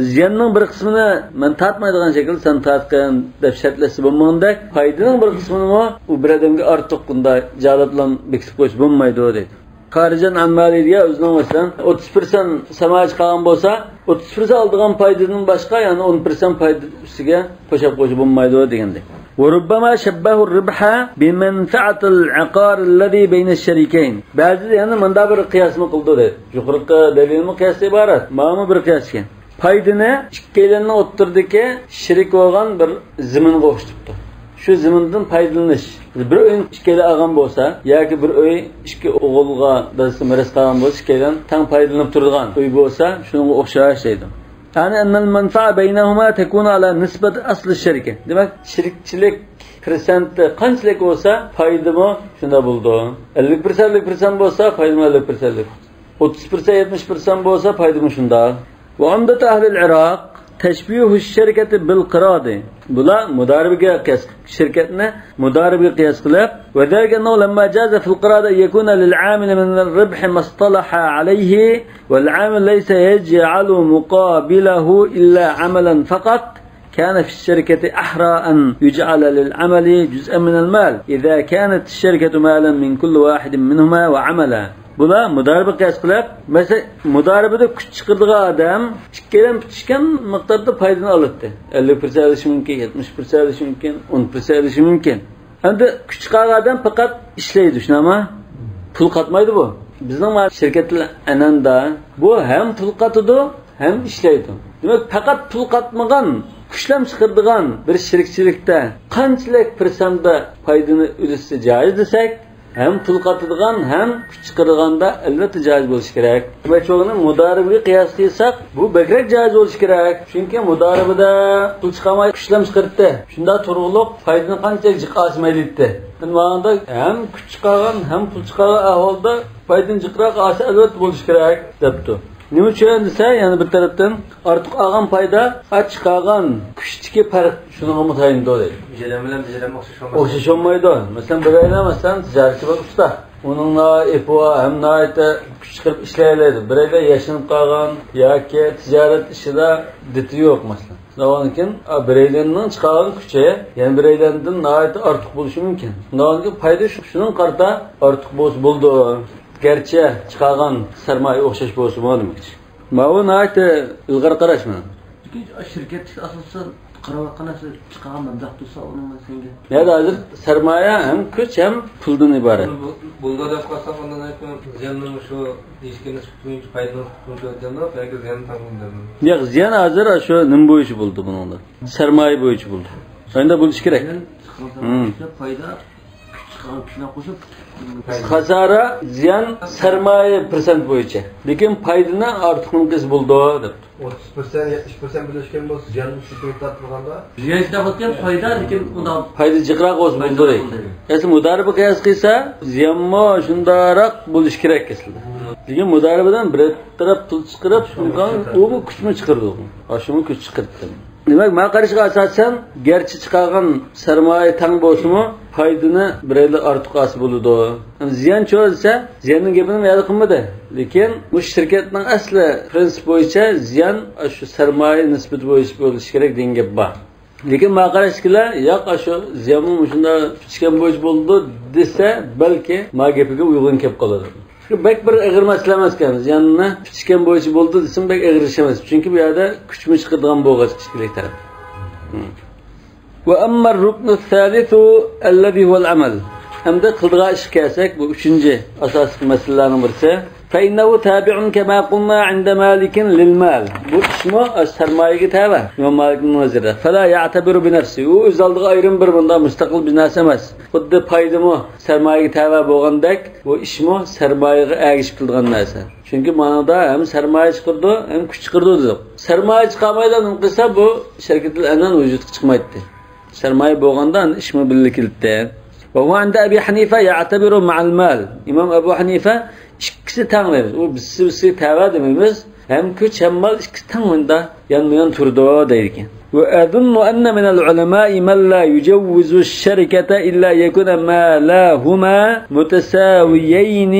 زىياننىڭ بىر قىسمىنى مەن تارتمايدىغان شەكىلدە سەن تارتقىن دەپ شەرتلەشسە بولمىغاندەك، پايدىنىڭ بىر قىسمىنىمۇ ئۇ بىر ئادەمگە ئارتۇق بۇنداق جازا بىلەن بېكىتىپ قويسا بولمايدۇ دەيدۇ. خارجا عن ماله دېگەن ئۆزىنىڭ مەسىلەن، ئوتتۇز پىرسەنت سەرمايە چىقارغان بولسا، ئوتتۇز پىرسەنت ئالىدىغان پايدىدىن باشقا يەنە ئون پىرسەنت پايدا ئۈستىگە قوشاپ قويسا بولمايدۇ دېگەندەك. وربما شبهوا الربح بمنفعة العقار الذي بين الشريكين. بەزىدە يەنە مۇنداق بىر قىياسمۇ قىلىدۇ دەيدۇ. يۇقىرىقى دەلىلمۇ قىياستىن ئىبارەت، ماۋۇمۇ بىر قىياس ئىكەن. پايدىنى ئىككىيلەننىڭ ئوتتۇرىدىكى شېرىك بولغان بىر زېمىنغا ئوخشىتىپتۇ. شۇ زېمىندىن پايدىلىنىش. بىر ئۆينى ئىككىيلەن ئالغان بولسا ياكى بىر ئۆي ئىككى ئوغۇلغا، دادىسى مىراس قالغان بولسا، ئىككىيلەن تەڭ پايدىلىنىپ تۇرىدىغان ئۆي بولسا، شۇنىڭغا ئوخشاش دەيدۇ. يعني أن المنفعة بينهما تكون على نسبة أصل الشركة. دېمەك، شېرىكچىلىك پىرسەنتى قانچىلىك بولسا، پايدىمۇ شۇنداق بولىدۇ. ئەللىك پىرسەنتلىك پىرسەنت بولسا، پايدىمۇ ئەللىك پىرسەنتلىك. ئوتتۇز پىرسەنت، يەتمىش پىرسەنت بولسا، پايدىمۇ شۇنداق. وعمدة أهل العراق تشبيه الشركة بالقراض. بۇلار مۇدارىبىگە قىياس، شىركەتنى مۇدارىبىگە قىياس قىلىپ، وذلك أنه لما جاز في القراض أن يكون للعامل من الربح ما اصطلح عليه، والعامل ليس يجعل مقابله إلا عملا فقط، كان في الشركة أحرى أن يجعل للعمل جزءا من المال، إذا كانت الشركة مالا من كل واحد منهما وعملا. بۇلار مۇدارىبە قىياس قىلىپ، مەسىلەن، مۇدارىبىدە كۈچ چىقىرىدىغان ئادەم ئىككىيلەن پۈتۈشكەن مىقداردا پايدىنى ئالاتتى. ئەللىك پىرسەنت ئېلىشى مۇمكىن، يەتمىش پىرسەنت ئېلىشى مۇمكىن، ئون پىرسەنت ئېلىشى مۇمكىن. ئەمدى كۈچ چىقارغان ئادەم پەقەت ئىشلەيدۇ، شۇنداقمۇ؟ پۇل قاتمايدۇ بۇ. بىزنىڭ مانا شىركەتلەر ئەنەندە بۇ ھەم پۇل قاتىدۇ، ھەم ئىشلەيدۇ. دېمەك، پەقەت پۇل قاتمىغان، كۈچلەم چىقىرىدىغان بىر شىركىچىلىكتە قانچىلىك پىرسەنتتە پايدىنى ئۈلۈشسە جايىز دېسەك، ھەم پۇل قاتىدىغان، ھەم كۈچ چىقىرىدىغاندا ئەلۋەتتە جايىز بولۇشى كېرەك. دېمەك، شۇنى مۇدارىبىگە قىياس قىلساق، بۇ بەكرەك جايىز بولۇشى كېرەك. چۈنكى مۇدارىبىدە پۇل چىقارماي كۈچلەم چىقىرتتى. شۇنداق تۇرغۇلۇق پايدىنى قانچىلىك جىق ئالسا مەيلى ئىدى. مانا ھەم كۈچ چىقارغان، ھەم پۇل چىقارغان ئەھۋالدا پايدىنى جىقراق ئالسا ئەلۋەتتە بولۇشى كېرەك، دەپتۇ. نېمە ئۈچۈن دېسە، يەنە بىر تەرەپتىن ئارتۇق ئالغان پايدا، ئارتۇق چىقارغان كۈچتىكى پەرق شۇنىڭغا مۇتەيىنىدۇر دەيدۇ. بىجەلەم بىلەن بىجەلەم ئوخشاش بولمايدۇ. ئوخشاش بولمايدۇ. مەسىلەن، بىرەيلەن، مەسىلەن، تىجارەتچى بىر ئۇستا. ئۇنىڭ ئېپى بار، ھەم ناھايىتى كۈچ چىقىرىپ ئىشلەيلەيدۇ. بىرەيلەن ياشىنىپ قالغان ياكى تىجارەت ئىشىدا دىتى يوق، مەسىلەن. شۇنداقكەن، بىرەيلەننىڭ چىقارغان كۈچى يەنە بىرەيلەندىن ناھايىتى ئارتۇق بولۇشى مۇمكىن. شۇنداقكەن، پايدا شۇ-، شۇنىڭغا قارىتا ئارتۇق بولسا بولىدۇ. گەرچە چىقارغان سەرمايە ئوخشاش بولسىمۇ دېمەكچى. ماۋۇ ناھايىتى ئىلغار قاراش مانا. لېكىن شىركەتتىكى ئاساسەن قاراۋاتقان نەرسە چىقارغان مەبلەغ تۇرسا ئۇنىڭ سەنگە. يەنە ھازىر سەرمايە ھەم كۈچ ھەم پۇلدىن ئىبارەت. بۇ-، بۇ-، بۇنداق دەپ قالساق ئاندىن كېيىن زىياننىڭ شۇ دېيىشكە نىسبىتى بويىچە پايدىنىڭ پۇلىنى كۆرگەندە بەلكى زىيان تەڭ. ياق، زىيان ھازىر شۇ نېمە بويىچە بولدى بۇنىڭدا؟ سەرمايە بويىچە بولدى. شۇنداق بولۇشى كېرەك. زىيان چىققان پايدا كۈچ چىققان كۈچىنى قوشۇپ. خاسارە، زىيان سەرمايە پىرسەنت بويىچە. لېكىن پايدىنى ئارتۇقنىڭ قىسى بولىدۇ، دەپتۇ. ئوتتۇز پىرسەنت، يەتمىش پىرسەنت بىرلەشكەن بولسا، زىيان ئۈچ پىرسەنت تارتىلغاندا. زىيان كىتاب ئۆتكەن پايدا، لېكىن ئۇنداق. پايدا جىقراق بولسا بولىدۇ. ئەسلى مۇدارىبە قىياس قىلسا، زىيانمۇ شۇنداقراق بولۇشى كېرەك ئەسلىدە. لېكىن مۇدارىبىدىن بىر تەرەپ پۇل چىقىرىپ، ئۇمۇ كۈچمۇ چىقىرىدۇ. ئاشۇمۇ كۈچ چىقىرىپتۇ. دېمەك، ماڭا قارىشىغا ئاساسەن، گەرچە چىقارغان سەرمايە تەڭ بولسىمۇ، پايدىنى بىرەيلەن ئارتۇق ئالسا بولىدۇ. زىيان چوڭ دېسە، زىياننىڭ گېپىنى يەنە قىلمىدى. لېكىن مۇشۇ شىركەتنىڭ ئەسلى پرىنسىپ بويىچە زىيان شۇ سەرمايە نىسبىتى بويىچە بولۇشى كېرەك دېگەن گەپ بار. لېكىن ماڭا قاراشتىكىلەر، ياق، ئاشۇ زىيانمۇ مۇشۇنداق پۈتۈشكەن بويىچە بولىدۇ دېسە، بەلكى ماڭا گېپىگە ئۇيغۇن كېلىپ قالىدۇ. شۇ بەك بىر ئېغىر مەسىلە ئەمەسكەن. زىياننى پۈتۈشكەن بويىچە بولدى دېسىمۇ بەك ئېغىر ئىش ئەمەس. چۈنكى بۇ يەردە كۈچمۇ چىقىدىغان بولغاچ ئىككىلى تەرەپ. ھىم. وأما الركن الثالث الذي هو العمل. ئەمدى قىلىدىغان ئىشقا كەلسەك، بۇ ئۈچىنچى ئاساسلىق مەسىلىلەرنىڭ بىرسى. فإنه تابع كما قلنا عند مالك للمال. بۇ ئىشمۇ سەرمايىگە تەۋە. ئىمام مالىكنىڭ نەزىرىدە. فلا يعتبر بنفسه. ئۇ ئۆز ئالدىغا ئايرىم بىر بۇنداق مۇستەقىل بىر نەرسە ئەمەس. خۇددى پايدىمۇ سەرمايىگە تەۋە بولغاندەك، بۇ ئىشمۇ سەرمايىغا ئەگىشىپ كېلىدىغان نەرسە. چۈنكى مانىدا ھەم سەرمايە چىقىرىدۇ، ھەم كۈچ چىقىرىدۇ دېدۇق. سەرمايە چىقارمايلا نېمە قىلسا، بۇ شەركەتۇل ئەنئان ۋۇجۇدقا چىقمايتتى. سەرمايە بولغاندا ئىشمۇ بىللە كېلىتتى. وهو عند أبي حنيفة يعتبر مع المال. ئىمام ئەبۇ ھەنىفە ئىككىسى تەڭ دەيمىز. ئۇ بىرسى بىرسىگە تەۋە دېمەيمىز. ھەم كۈچ، ھەم مال ئىككىسى تەڭ مۇندا يانمۇ يان تۇرىدۇ دەيدىكەن. وأظن أن من العلماء من لا يجوز الشركة إلا يكون مالاهما متساويين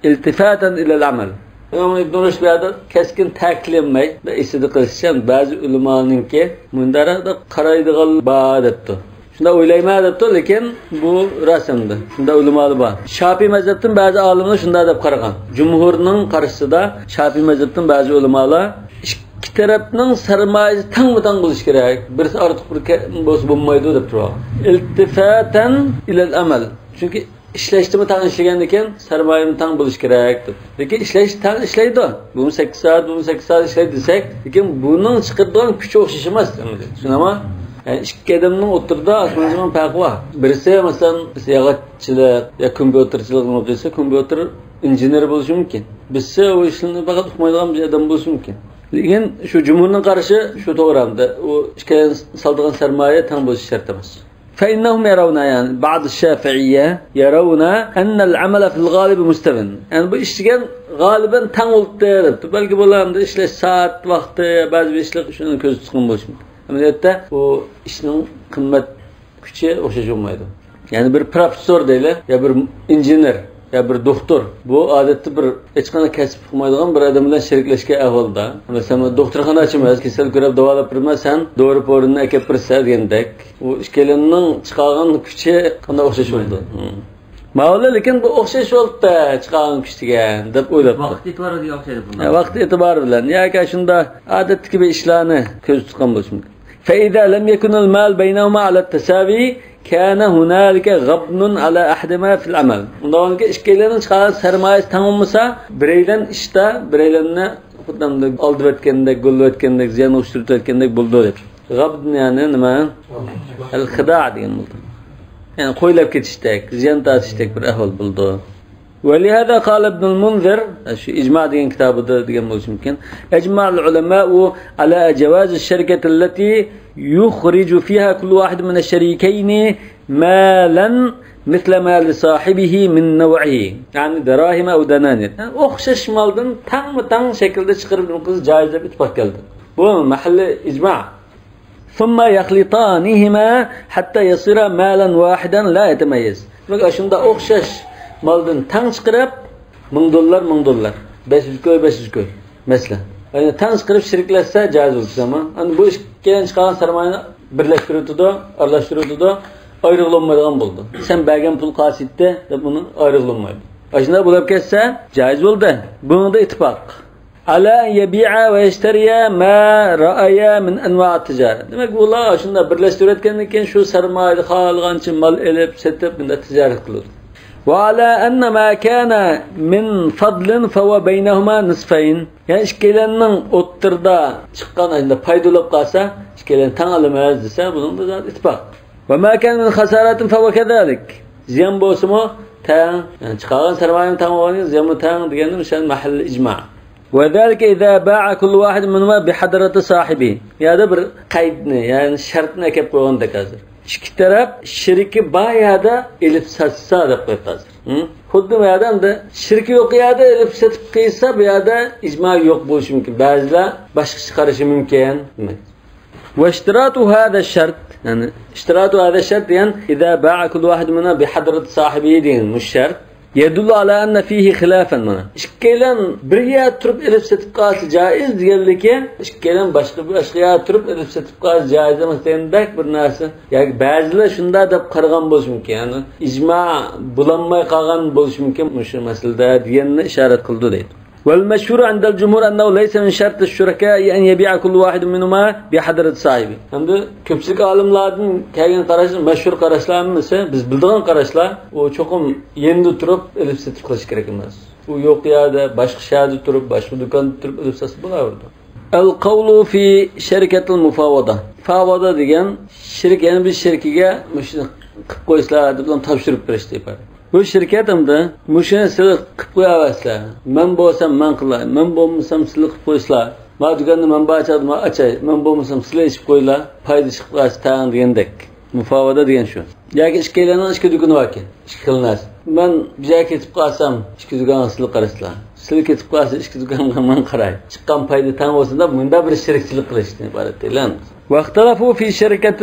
التفاتا إلى العمل. ئىمام ئىبن رۇشد بۇ يەردە كەسكىن تەكىتلىيەلمەي، بىر ئېسىدە قىلىشچە، بەزى ئۆلىمانىڭكى مۇنداق قارايدىغان بار دەپتۇ. شۇنداق ئويلايمەن دەپتۇ، لېكىن بۇ راست ئەمدى. شۇنداق ئۆلىمالار بار. شاپىي مەزھەپتىن بەزى ئالىملار شۇنداق دەپ قارىغان. جۇمھۇرنىڭ قارشىسىدا شاپىي مەزھەپتىن بەزى ئۆلىمالار ئىككى تەرەپنىڭ سەرمايىسى تەڭمۇ تەڭ بولۇشى كېرەك. بىرسى ئارتۇق بىر كە-، بولسا بولمايدۇ دەپ تۇرغان. التفاتا إلى العمل. چۈنكى ئىشلەشتىمۇ تەڭ ئىشلىگەندىكىن، سەرمايىمۇ تەڭ بولۇشى كېرەك دەپ. لېكىن ئىشلەش تەڭ ئىشلەيدۇ. بۇمۇ سەككىز سائەت، بۇمۇ سەككىز سائەت ئىشلەيدۇ دېسەك، لېكىن بۇنىڭ چىقىرىدىغان كۈچى ئوخشاش ئەمەس. شۇنداقمۇ؟ يەنى ئىككى ئادەمنىڭ ئوتتۇرىدا ئاسمان زېمىن پەرقى بار. بىرسى، مەسىلەن، ياغاچچىلىق يا كومپيۇتېرچىلىق قىلسا، كومپيۇتېر ئىنژېنېر بولۇشى مۇمكىن. بىرسى ئۇ ئىشنى پەقەت ئۇقمايدىغان بىر ئادەم بولۇشى مۇمكىن. لېكىن شۇ جۇمھۇرنىڭ قارىشى شۇ توغرا ئەمدى. ئۇ ئىككىيلەن سالىدىغان سەرمايە تەڭ بولۇشى شەرت ئەمەس. فإنهم يرون، يەنى بعض الشافعية يرون أن العمل في الغالب مستو. يەنى بۇ ئىش دېگەن غالىبەن تەڭ بولۇپتۇ دەپتۇ. بەلكى بۇلار ئەمدى ئىشلەش سائەت ۋاقتى، بەزى بىر ئىشلار شۇنى كۆزدە تۇتقان بولۇشى مۇمكىن. ئەمەلىيەتتە بۇ ئىشنىڭ قىممەت كۈچى ئوخشاش بولمايدۇ. يەنى بىر پروفېسسور دەيلى، يا بىر ئىنژېنېر، يا بىر دوختۇر. بۇ ئادەتتە بىر ھېچقانداق كەسىپ ئۇقمايدىغان بىر ئادەم بىلەن شېرىكلەشكەن ئەھۋالدا، مەسىلەن، مەن دوختۇرخانا ئاچىمەن، كېسەل كۆرۈپ داۋالاپ بېرىمەن، سەن دورا-پورىنى ئەكەپ بېرىسەن دېگەندەك. ئۇ ئىككىيلەننىڭ چىقارغان كۈچى قانداق ئوخشاش بولىدۇ؟ مم. ماۋۇلار لېكىن بۇ ئوخشاش بولۇپتۇ، چىقارغان كۈچ دېگەن دەپ ئويلاپتۇ. ۋاقىت ئېتىبارى دېگەن ئوخشايدۇ بۇنداق. ھە، ۋاقىت ئېتىبارى بىلەن ياكى شۇنداق ئادەتتىكى بىر ئىشلارنى كۆزدە تۇتقان بولۇشى مۇمكىن. فإذا لم يكن المال بينهما على التساوي كان هنالك غبن على أحدهما في العمل. ئۇنداق بولغانكى ئىككىيلەننىڭ چىقارغان سەرمايىسى تەڭ بولمىسا، بىرەيلەن ئىشتا بىرەيلەننى خۇددى ئالدىۋەتكەندەك، گوللىۋەتكەندەك، زىيانغا ئۇچرىتىۋەتكەندەك بولىدۇ دەپ. غەبن يەنى نېمە؟ ئەل خىدا دېگەن بولىدۇ. يەنى قويلاپ كېتىشتەك، زىيان تارتىشتەك بىر ئەھۋال بولىدۇ. ولهذا قال ابن المنذر، شۇ ئىجما دېگەن كىتابىدا دېگەن بولۇشى مۇمكىن. أجمع العلماء على جواز الشركة التي يخرج فيها كل واحد من الشريكين مالا مثل ما لصاحبه من نوعه، يعني دراهم أو دنانير. يەنى ئوخشاش مالدىن تەڭمۇ تەڭ شەكىلدە چىقىرىپ نېمە قىلىش جائىز دەپ ئىتتىپاق كەلدى. بۇ مەھەللى ئىجما. ثم يخلطانهما حتى يصيرا مالا واحدا لا يتميز. دېمەك، ئاشۇنداق ئوخشاش مالدىن تەڭ چىقىرىپ، مىڭ دوللار، مىڭ دوللار، بەش يۈز كوي، بەش يۈز كوي، مەسىلەن. يەنى تەڭ چىقىرىپ شېرىكلەشسە جائىز بولىدۇ، ئەمما ئەمدى بۇ ئىككىيلەن چىقارغان سەرمايىنى بىرلەشتۈرۈۋېتىدۇ، ئارىلاشتۇرۇۋېتىدۇ، ئايرىغىلى بولمايدىغان بولىدۇ. سەن بەرگەن پۇل قالسا يەتتى دەپ ئۇنى ئايرىغىلى بولمايدۇ. ئاشۇنداق بولۇپ كەتسە جائىز بولدى. بۇنىڭدا ئىتتىپاق. على أن يبيعا ويشتريا ما رأيا من أنواع التجارة. دېمەك، ئۇلار شۇنداق بىرلەشتۈرۈۋەتكەندىن كېيىن شۇ سەرمايىدە خالىغانچە مال ئېلىپ، سېتىپ، بۇنداق تىجارەت قىلىدۇ. وعلى أن ما كان من فضل فهو بينهما نصفين. يەنى ئىككىيلەننىڭ ئوتتۇرىدا چىققان، ئەمدى پايدا بولۇپ قالسا، ئىككىيلەن تەڭ ئالىمىز دېسە، بۇنىڭدا زادى ئىتتىپاق. وما كان من خسارة فهو كذلك. زىيان بولسىمۇ تەڭ، يەنى چىقارغان سەرمايەم تەڭ بولغان، زىيانمۇ تەڭ دېگەننى مۇشۇ مەھەللى ئىجما. وذلك إذا باع كل واحد منهما بحضرة صاحبه. بۇ يەردە بىر قەيدنى، يەنى شەرتنى ئەكەپ قويغاندەك ھازىر. ئىككى تەرەپ شېرىكى بار يەردە ئېلىپ ساتسا دەپ قويۇپتۇ ھازىر. ھە؟ خۇددى بۇ يەردە ئەمدى شېرىكى يوق يەردە ئېلىپ سېتىپ قىلسا، بۇ يەردە ئىجما يوق بولۇشى مۇمكىن. بەزىلەر باشقىچە قارىشى مۇمكىن. واشتراط هذا الشرط، يەنى اشتراط هذا الشرط دېگەن، إذا باع كل واحد منهما بحضرة صاحبه دېگەن مۇشۇ شەرت. يدل على أن فيه خلافا، مانا. ئىككىيلەن بىر يەردە تۇرۇپ ئېلىپ سېتىپ قالسا جائىز دېگەنلىكى، ئىككىيلەن باشقا بىر باشقا يەردە تۇرۇپ ئېلىپ سېتىپ قالسا جائىز ئەمەس دېگەندەك بىر نەرسە. ياكى بەزىلەر شۇنداق دەپ قارىغان بولۇشى مۇمكىن. يەنى ئىجما بولالماي قالغان بولۇشى مۇمكىن مۇشۇ مەسىلىدە دېگەننى ئىشارەت قىلىدۇ دەيدۇ. والمشهور عند الجمهور أنه ليس من شرط الشركاء أن يبيع كل واحد منهما بحضرة صاحبه. ئەمدى كۆپچىلىك ئالىملاردىن كەلگەن قاراشلار، مەشھۇر قاراشلار ھەممىسى، بىز بىلىدىغان قاراشلار، ئۇ چوقۇم يېنىدا تۇرۇپ ئېلىپ سېتىپ قىلىش كېرەك ئەمەس. ئۇ يوق يەردە، باشقا شەھەردە تۇرۇپ، باشقا دۇكاندا تۇرۇپ ئېلىپ ساتسا بولاۋېرىدۇ. القول في شركة المفاوضة. مۇفاۋادا دېگەن شېرىك، يەنە بىر شېرىكىگە مۇشۇنى قىلىپ قويسىلا دەپ تاپشۇرۇپ بېرىشتىن ئىبارەت. بۇ شىركەت ئەمدى مۇشۇنى سىلەر قىلىپ قوياۋەرسىلەر. مەن بولسام مەن قىلاي، مەن بولمىسام سىلەر قىلىپ قويسىلا. ما دۇكاننى مەن بار چاغدا ما ئاچاي، مەن بولمىسام سىلەر ئېچىپ قويلا، پايدا چىقىپ قالسا تەڭ دېگەندەك. مۇفاۋادا دېگەن شۇ. ياكى ئىككىيلەننىڭ ئىككى دۇكىنى باركەن، ئىككى خىل نەرسە. مەن بىر يەرگە كېتىپ قالسام، ئىككى دۇكانغا سىلەر قارىسىلا. سىلەر كېتىپ قالسا، ئىككى دۇكانغا مەن قاراي. چىققان پايدا تەڭ بولسۇن دەپ، مۇنداق بىر شېرىكچىلىك قىلىشتىن ئىبارەت دەيلى. واختلفوا في شركة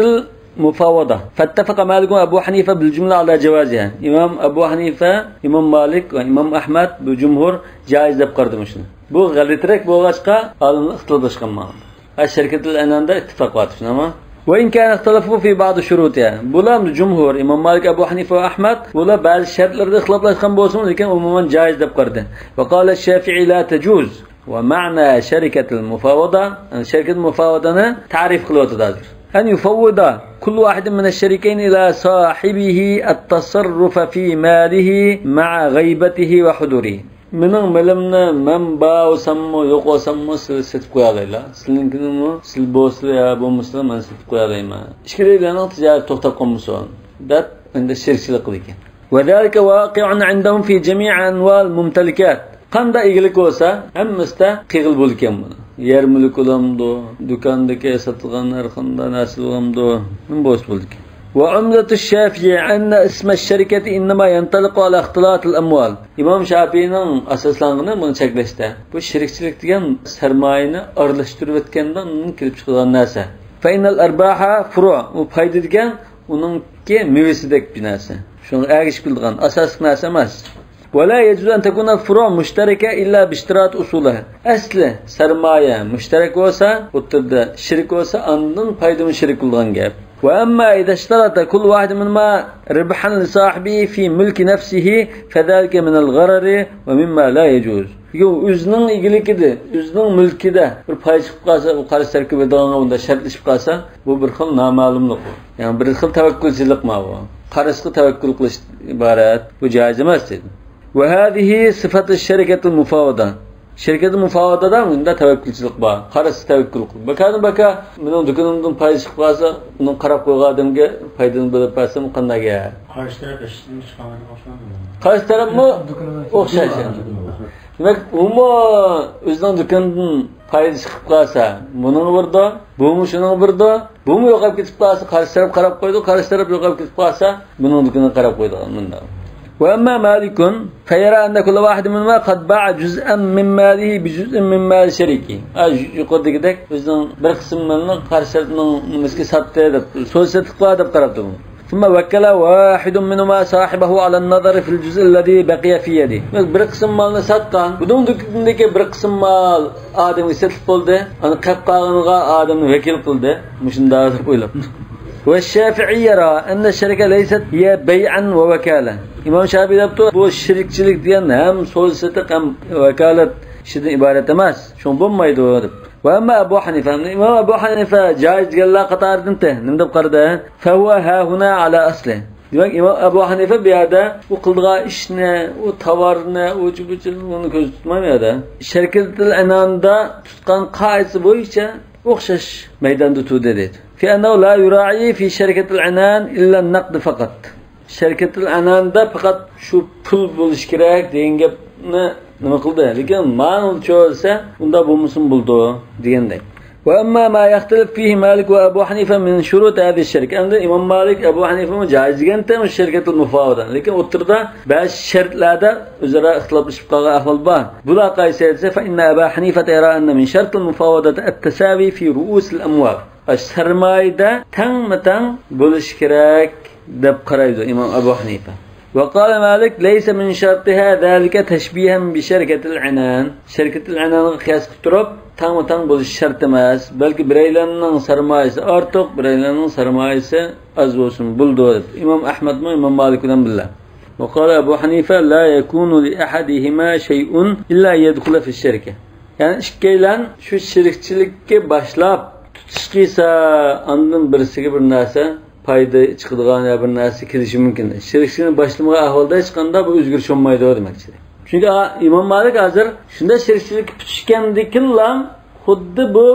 المفاوضة فاتفق مالك وأبو حنيفة بالجملة على جوازها. ئىمام ئەبۇ ھەنىفە، ئىمام مالىك ۋە ئىمام ئەھمەد، بۇ جۇمھۇر جائىز دەپ قارىدى مۇشۇنى. بۇ غەلىتىرەك بولغاچقا، ئالىملار ئىختىلاپلاشقان ماڭا. ھە، شەركەتۇل ئەنئاندا ئىتتىپاق بار، شۇنداقمۇ؟ وإن كان اختلفوا في بعض شروطها. بۇلار جۇمھۇر، ئىمام مالىك، ئەبۇ ھەنىفە ۋە ئەھمەد، بۇلار بەزى شەرتلىرىدە ئىختىلاپلاشقان بولسىمۇ، لېكىن ئومۇمەن جائىز دەپ قارىدى. وقال الشافعي لا تجوز. ومعنى شركة المفاوضة، يەنى شەركەت مۇفاۋادانى تەرىپ قىلىۋاتىدۇ ھازىر. أن يفوض كل واحد من الشريكين إلى صاحبه التصرف في ماله مع غيبته وحضوره. مېنىڭ مېلىمنى مەن بار بولساممۇ، يوق بولساممۇ، سىلەر سېتىپ قويالايلا. سىلىنىڭكىنىمۇ، سىلەر بولسىلا يا بولمىسىلا، مەن سېتىپ قويالايمەن. ئىككىيلەننىڭ تىجارىتى توختاپ قالمىسۇن، دەپ ئەمدى شېرىكچىلىك قىلىدىكەن. وذلك واقع عندهم في جميع أنواع الممتلكات. قانداق ئىگىلىك بولسا، ھەممىسىدە قىلغىلى بولىدىكەن بۇنى. يەر مۈلۈك بولامدۇ، دۇكاندىكى ساتىدىغان ھەر قانداق نەرسە بولامدۇ، نېمە بولسا بولىدىكەن. وعمدة الشافعي أن اسم الشركة إنما ينطلق على اختلاط الأموال. ئىمام شافىئىنىڭ ئاساسلانغىنى بۇنى چەكلەشتە، بۇ شېرىكچىلىك دېگەن سەرمايىنى ئارىلاشتۇرۇۋەتكەندىن كېلىپ چىقىدىغان نەرسە. فإن الأرباح فروع، ئۇ پايدا دېگەن ئۇنىڭكى مېۋىسىدەك بىر نەرسە. شۇڭا ئەگىشىپ كېلىدىغان ئاساسلىق نەرسە ئەمەس. ولا يجوز أن تكون الفروع مشتركة إلا باشتراط أصولها. ئەسلى سەرمايە مۇشتەرەك بولسا، ئوتتۇرىدا شېرىك بولسا، ئاندىن پايدىمۇ شېرىك بولىدىغان گەپ. وأما إذا اشترط كل واحد منهما ربحا لصاحبه في ملك نفسه فذلك من الغرر ومما لا يجوز. لېكىن ئۆزىنىڭ ئىگىلىكىدە، ئۆزىنىڭ مۈلكىدە بىر پايدا چىقىپ قالسا، ئۇ قارز تەركىبىدىغانغا ئۇنداق شەرتلىشىپ قالسا، بۇ بىر خىل نامەلۇملۇق بۇ. يەنى بىر خىل تەۋەككۈلچىلىك ماۋۇ. قارزغا تەۋەككۈل قىلىش ئىبارەت. بۇ جائىز ئەمەس دېدى. وهذه صفة الشركة المفاوضة. شىركەت مۇفاۋادىدا مۇنداق تەۋەككۈلچىلىك بار. قارزغا تەۋەككۈل قىل. بىكاردىن بىكار مېنىڭ دۇكىنىمدىن پايدا چىقىپ قالسا، ئۇنىڭ قاراپ قويغان ئادەمگە پايدىنى بۆلۈپ بەرسەم قانداق گەپ؟ قارشى تەرەپ ئىشتىن چىقارمايدىغان ئوخشايدۇ. قارشى تەرەپمۇ ئوخشاش. دېمەك، ئۇمۇ ئۆزىنىڭ دۇكىنىدىن پايدا چىقىپ قالسا، بۇنىڭغا بېرىدۇ، بۇمۇ شۇنىڭغا بېرىدۇ، بۇمۇ يوقاپ كېتىپ قالسا، قارشى تەرەپ قاراپ قويىدۇ، قارشى تەرەپ يوقاپ كېتىپ قالسا، بۇنىڭ دۇكىنىغا قاراپ قويىدىغان مۇنداق. وأما مالك فيرى أن كل واحد منهما قد باع جزءا من ماله بجزء من مال شريكه. ھە، يۇقىرىدىكىدەك ئۆزىنىڭ بىر قىسىم مالىنى قارشى تەرەپنىڭ نېمىسىگە ساتتى دەپ، سودا سېتىقلار دەپ قاراپتۇ بۇ. ثم وكل واحد منهما صاحبه على النظر في الجزء الذي بقي في يده. بىر قىسىم مالنى ساتقان، بۇنىڭ دۇكىنىدىكى بىر قىسىم مال ئادەمگە سېتىلىپ بولدى. ئانا قېلىپ قالغىنىغا ئادەمنى ۋەكىل قىلدى. مۇشۇنداق دەپ ئويلاپتۇ. والشافعي يرى أن الشركة ليست هي بيعا ووكالة. ئىمام شافىئى دەپتۇ، بۇ شېرىكچىلىك دېگەن ھەم سودا سېتىق ھەم ۋاكالەت ئىشىدىن ئىبارەت ئەمەس. شۇڭا بولمايدۇ دەپ. وأما أبو حنيفة، ئىمام ئەبۇ ھەنىفە جائىز دېگەنلەر قاتارىدىن نېمە دەپ قارىدى؟ فهو هاهنا على أصله. دېمەك، ئىمام ئەبۇ ھەنىفە بۇ يەردە ئۇ قىلىدىغان ئىشنى، ئۇ تاۋارنى، ئۇ چۇ-، بۇ چۇ-، ئۇنى كۆزدە تۇتمايدۇ بۇ يەردە. شەركەتۇل ئەنئاندا تۇتقان قائىدىسى بويىچە ئوخشاش مەيداندا تۇردى دەيدۇ. في أنه لا يراعي في شركة العنان إلا النقد فقط. شەركەتۇل ئەنئاندا پەقەت شۇ پۇل بولۇشى كېرەك دېگەن گەپنى نېمە قىلدى؟ لېكىن مانا چۆلسە، ئۇنداق بولمىسىمۇ بولىدۇ دېگەندەك. وأما ما يختلف فيه مالك وأبو حنيفة من شروط هذه الشركة. ئەمدى ئىمام مالىك، ئەبۇ ھەنىفىمۇ جائىز دېگەنتى شەركەتۇل مۇفاۋادە. لېكىن ئوتتۇرىدا بەزى شەرتلەردە ئۆزئارا ئىختىلاپلىشىپ قالغان ئەھۋال بار. بۇلار قايسى دېسە، فإن أبا حنيفة يرى أن من شرط المفاوضة التساوي في رؤوس الأموال. سەرمايىدە تەڭمۇ تەڭ بولۇشى كېرەك دەپ قارايدۇ ئىمام ئەبۇ ھەنىفە. وقال مالك ليس من شرطها ذلك تشبيها بشركة العنان. شەركەتۇل ئەنئانغا قىياس قىلىپ تۇرۇپ، تەڭمۇ تەڭ بولۇشى شەرت ئەمەس. بەلكى بىرەيلەننىڭ سەرمايىسى ئارتۇق، بىرەيلەننىڭ سەرمايىسى ئاز بولسىمۇ بولىدۇ، دەپ. ئىمام ئەھمەدمۇ ئىمام مالىك بىلەن بىللە. وقال أبو حنيفة لا يكون لأحدهما شيء إلا أن يدخل في الشركة. يەنى ئىككىيلەن شۇ شېرىكچىلىككە باشلاپ تۇتۇش قىلسا، ئاندىن بىرسىگە بىر نەرسە پايدا چىقىدىغان يا بىر نەرسە كېلىشى مۇمكىن. شېرىكچىلىكنى باشلىمىغان ئەھۋالدا ھېچقانداق بىر ئۆزگىرىش بولمايدۇ دېمەكچى. چۈنكى ئا-، ئىمام مالىك ھازىر شۇنداق شېرىكچىلىككە پۈتۈشكەندىكىنلا خۇددى بۇ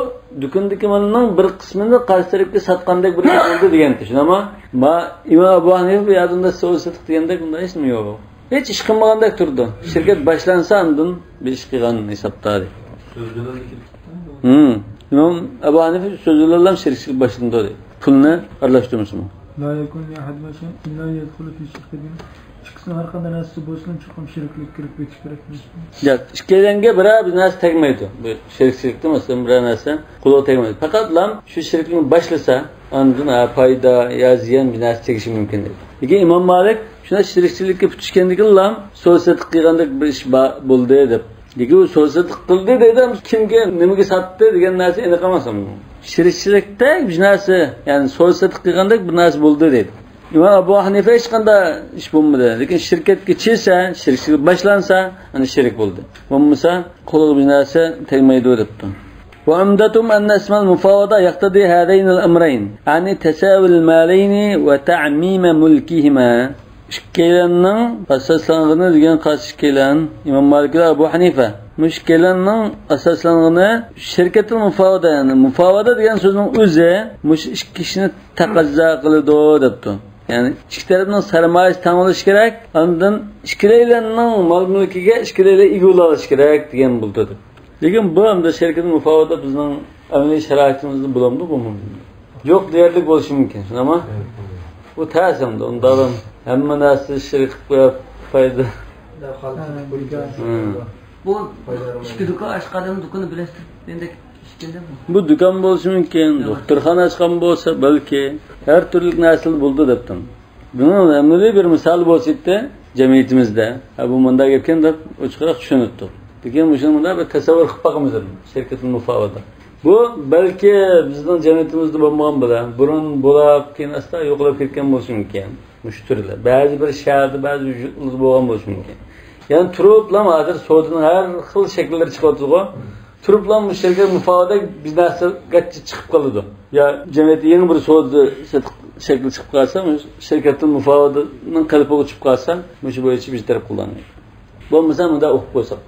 دۇكاندىكى مالنىڭ بىر قىسمىنى قارشى تەرەپكە ساتقاندەك بىر ئىش بولدى دېگەنتى، شۇنداقمۇ؟ ما-، ئىمام ئەبۇ ھەنىفە بۇ يەردە ئۇنداق سودا سېتىق دېگەندەك ئۇنداق ھېچنېمە يوق. ھېچ ئىش قىلمىغاندەك تۇرىدۇ. شىركەت باشلانسا ئاندىن بىر ئىش قىلغان ھېسابتا دەيدۇ. ھىم. ئىمام ئەبۇ ھەنىفە سۆزى بىلەنلا شېرىكچىلىك باشلىنىدۇ دەيدۇ. پۇلنى ئارىلاشتۇرمىسىمۇ. لا يكون لأحدهما شيء إلا يدخل في شركة. ئىككىسىنىڭ ھەر قانداق نەرسىسى بولسىلا چوقۇم شېرىكلىككە كىرىپ كېتىش كېرەك. ياق، ئىككىيلەنگە بىرەر بىر نەرسە تەگمەيدۇ. بۇ شېرىكچىلىكتە، مەسىلەن، بىرەر نەرسە قولىغا تەگمەيدۇ. پەقەتلا شۇ شېرىكلىكنى باشلىسا، ئاندىن، ھە، پايدا يا زىيان بىر نەرسە تېگىشى مۇمكىن دەيدۇ. لېكىن ئىمام مالىك شۇنداق شېرىكچىلىككە پۈتۈشكەندىكىنلا سودا سېتىق قىلغاندەك بىر ئىش بار، بولدى دەپ. لېكىن ئۇ سودا سېتىق قىلدى دەيدۇ، كىمگە، نېمىگە ساتتى دېگەن نەرسە ئېنىق ئەمەس ئۇنىڭ. شېرىكچىلىكتە بىر نەرسە، يەنى سودا سېتىق قىلغاندەك بىر نەرسە بولدى دەيدۇ. ئىمام ئەبۇ ھەنىفە ھېچقانداق ئىش بولمىدى. لېكىن شىركەتكە چىقسا، شىركەت باشلانسا، ئەنە شېرىك بولدى. بولمىسا، قولىغا بىر نەرسە تەگمەيدۇ دەپتۇ. وعمدتهم أن اسم المفاوضة يقتضي هذين الأمرين، يعني تساوي المالين وتعميم ملكهما. ئىككىيلەننىڭ ئاساسلانغىنى دېگەن قارشى ئىككىيلەن، ئىمام مالىك بىلەن ئەبۇ ھەنىفە. مۇشۇ ئىككىيلەننىڭ ئاساسلانغىنى شىركەتۇل مۇفاۋىدە، يەنى مۇفاۋىدە دېگەن سۆزنىڭ ئۆزى مۇشۇ ئىككى ئىشنى تەقەززا قىلىدۇ دەپتۇ. يەنى ئىككى تەرەپنىڭ سەرمايىسى تەڭ بولۇشى كېرەك، ئاندىن ئىككىيلەننىڭ مال مۈلكىگە ئىككىيلەن ئىگە بولالىشى كېرەك دېگەن بولدى دەپ. لېكىن بۇ ئەمدى شىركەت مۇفاۋىدە بىزنىڭ ئەمەلىي شارائىتىمىزدا بولامدۇ، بولمامدۇ؟ يوق دېيەرلىك بولۇشى مۇمكىن، شۇنداقمۇ؟ بۇ تەس ئەمدى، ئۇنداقلا ھەممە نەرسە شېرىك قىلىپ قويۇپ پايدا. بۇ ئىككى دۇكان ئاچقاندىن دۇكىنى بىرلەشتۈرگەندەك ئىشكەندە بۇ. بۇ دۇكان بولۇشى مۇمكىن، دوختۇرخانا ئاچقان بولسا بەلكى، ھەر تۈرلۈك نەرسىلەر بولىدۇ دەپتۇ. بۇنىڭ ئەمەلىي بىر مىسالى بولسا ئىدى، جەمئىيىتىمىزدە، ھە، بۇ مۇنداق گەپكەن دەپ ئوچۇقراق چۈشىنىدۇ. لېكىن مۇشۇنى مۇنداق بىر تەسەۋۋۇر قىلىپ باقىمىز، شىركەتۇل مۇفاۋىدە. بۇ بەلكى بىزنىڭ جەمئىيىتىمىزدە بولمىغان بىلەن، بۇرۇن بولۇپ، كېيىن ئاستا يوقىلىپ كەتكەن بولۇشى مۇمكىن. مۇشۇ تۈرلەر. بەزى بىر شەھەردە، بەزى بىر يۇرتلاردا بولغان بولۇشى مۇمكىن. يەنى تۇرۇپلام ھازىر سودىنىڭ ھەر خىل شەكىللىرى چىقىۋاتىدىغۇ. تۇرۇپلام مۇشۇ شەركەت مۇفاۋىدە بىر نەرسە گەتچە چىقىپ قالىدۇ. يا جەمئىيەتتە يېڭى بىر سودا سېتىق شەكلى چىقىپ قالسا، مۇشۇ شىركەتتىل مۇفاۋىدىنىڭ قېلىپىغا چۈشۈپ قالسا، مۇشۇ بويىچە بىر تەرەپ قىلىدۇ. بولمىسا مۇنداق ئوقۇپ قويساق.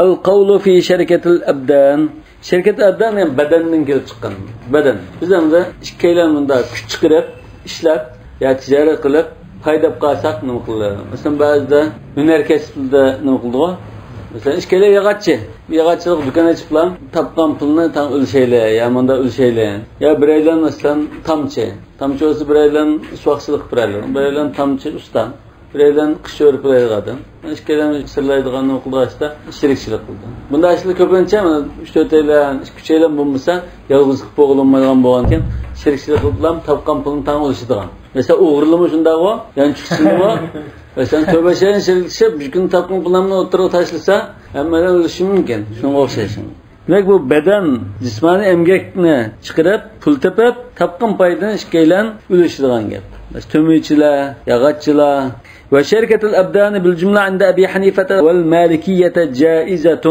القول في شركة الأبدان. شىركەت ئەبدان، يەنى بەدەندىن كېلىپ چىققان. بەدەن. بىز ئەمدى ئىككىيلەن مۇنداق كۈچ چىقىرىپ، ئىشلەپ، يا تىجارەت قىلىپ، پايدا ئاپ قالساق نېمە قىلىدۇ؟ مەسىلەن، بەزىدە ھۈنەر كەسىپلىرىدە نېمە قىلىدىغۇ؟ مەسىلەن، ئىككىيلەن ياغاچچى. بىر ياغاچچىلىق دۇكان ئېچىپلا، تاپقان پۇلنى تەڭ ئۈلۈشەيلى، يا مۇنداق ئۈلۈشەيلى. يا بىرەيلەن، مەسىلەن، تامچى. تامچى بولسا بىرەيلەن سۇۋاقچىلىق قىلىپ بېرەيلى. بىرەيلەن تامچى ئۇستا. بىرەيلەن قىش ئۆرۈپ بېرەيلى ئادەم. ئىككىيلەن سىرلايدىغان نېمە قىلىدىغان ئىشتا شېرىكچىلىك قىلىدۇ. بۇنداق ئىشلار كۆپىنچە مانا ئۈچ تۆتەيلەن، ئىككى ئۈچەيلەن بولمىسا، يالغۇز قىلىپ بولغىلى بولمايدىغان بولغانىكەن، شېرىكچىلىك قىلىپلا تاپقان پۇلنى تەڭ ئۈلۈشىدىغان. مەسىلەن، ئوغرىلىمۇ شۇنداقغۇ، يانچۇقچىلىمۇ. مەسىلەن، تۆت بەشەيلەن شېرىكلىشىپ، بىر كۈنى تاپقان پۇللارنى ئوتتۇرىغا تاشلىسا، ھەممەيلەن ئۈلۈشۈشى مۇمكىن. شۇنىڭغا ئوخشاش. دېمەك، بۇ بەدەن، جىسمانىي ئەمگەكنى چىقىرىپ، پۇل تېپىپ، تاپقان پايدىنى ئىككىيلەن ئۈلۈشىدىغان گەپ. مەسىلەن، تۆمۈرچىلەر، ياغاچچىلار. وشركة الأبدان بالجملة عند أبي حنيفة والمالكية جائزة.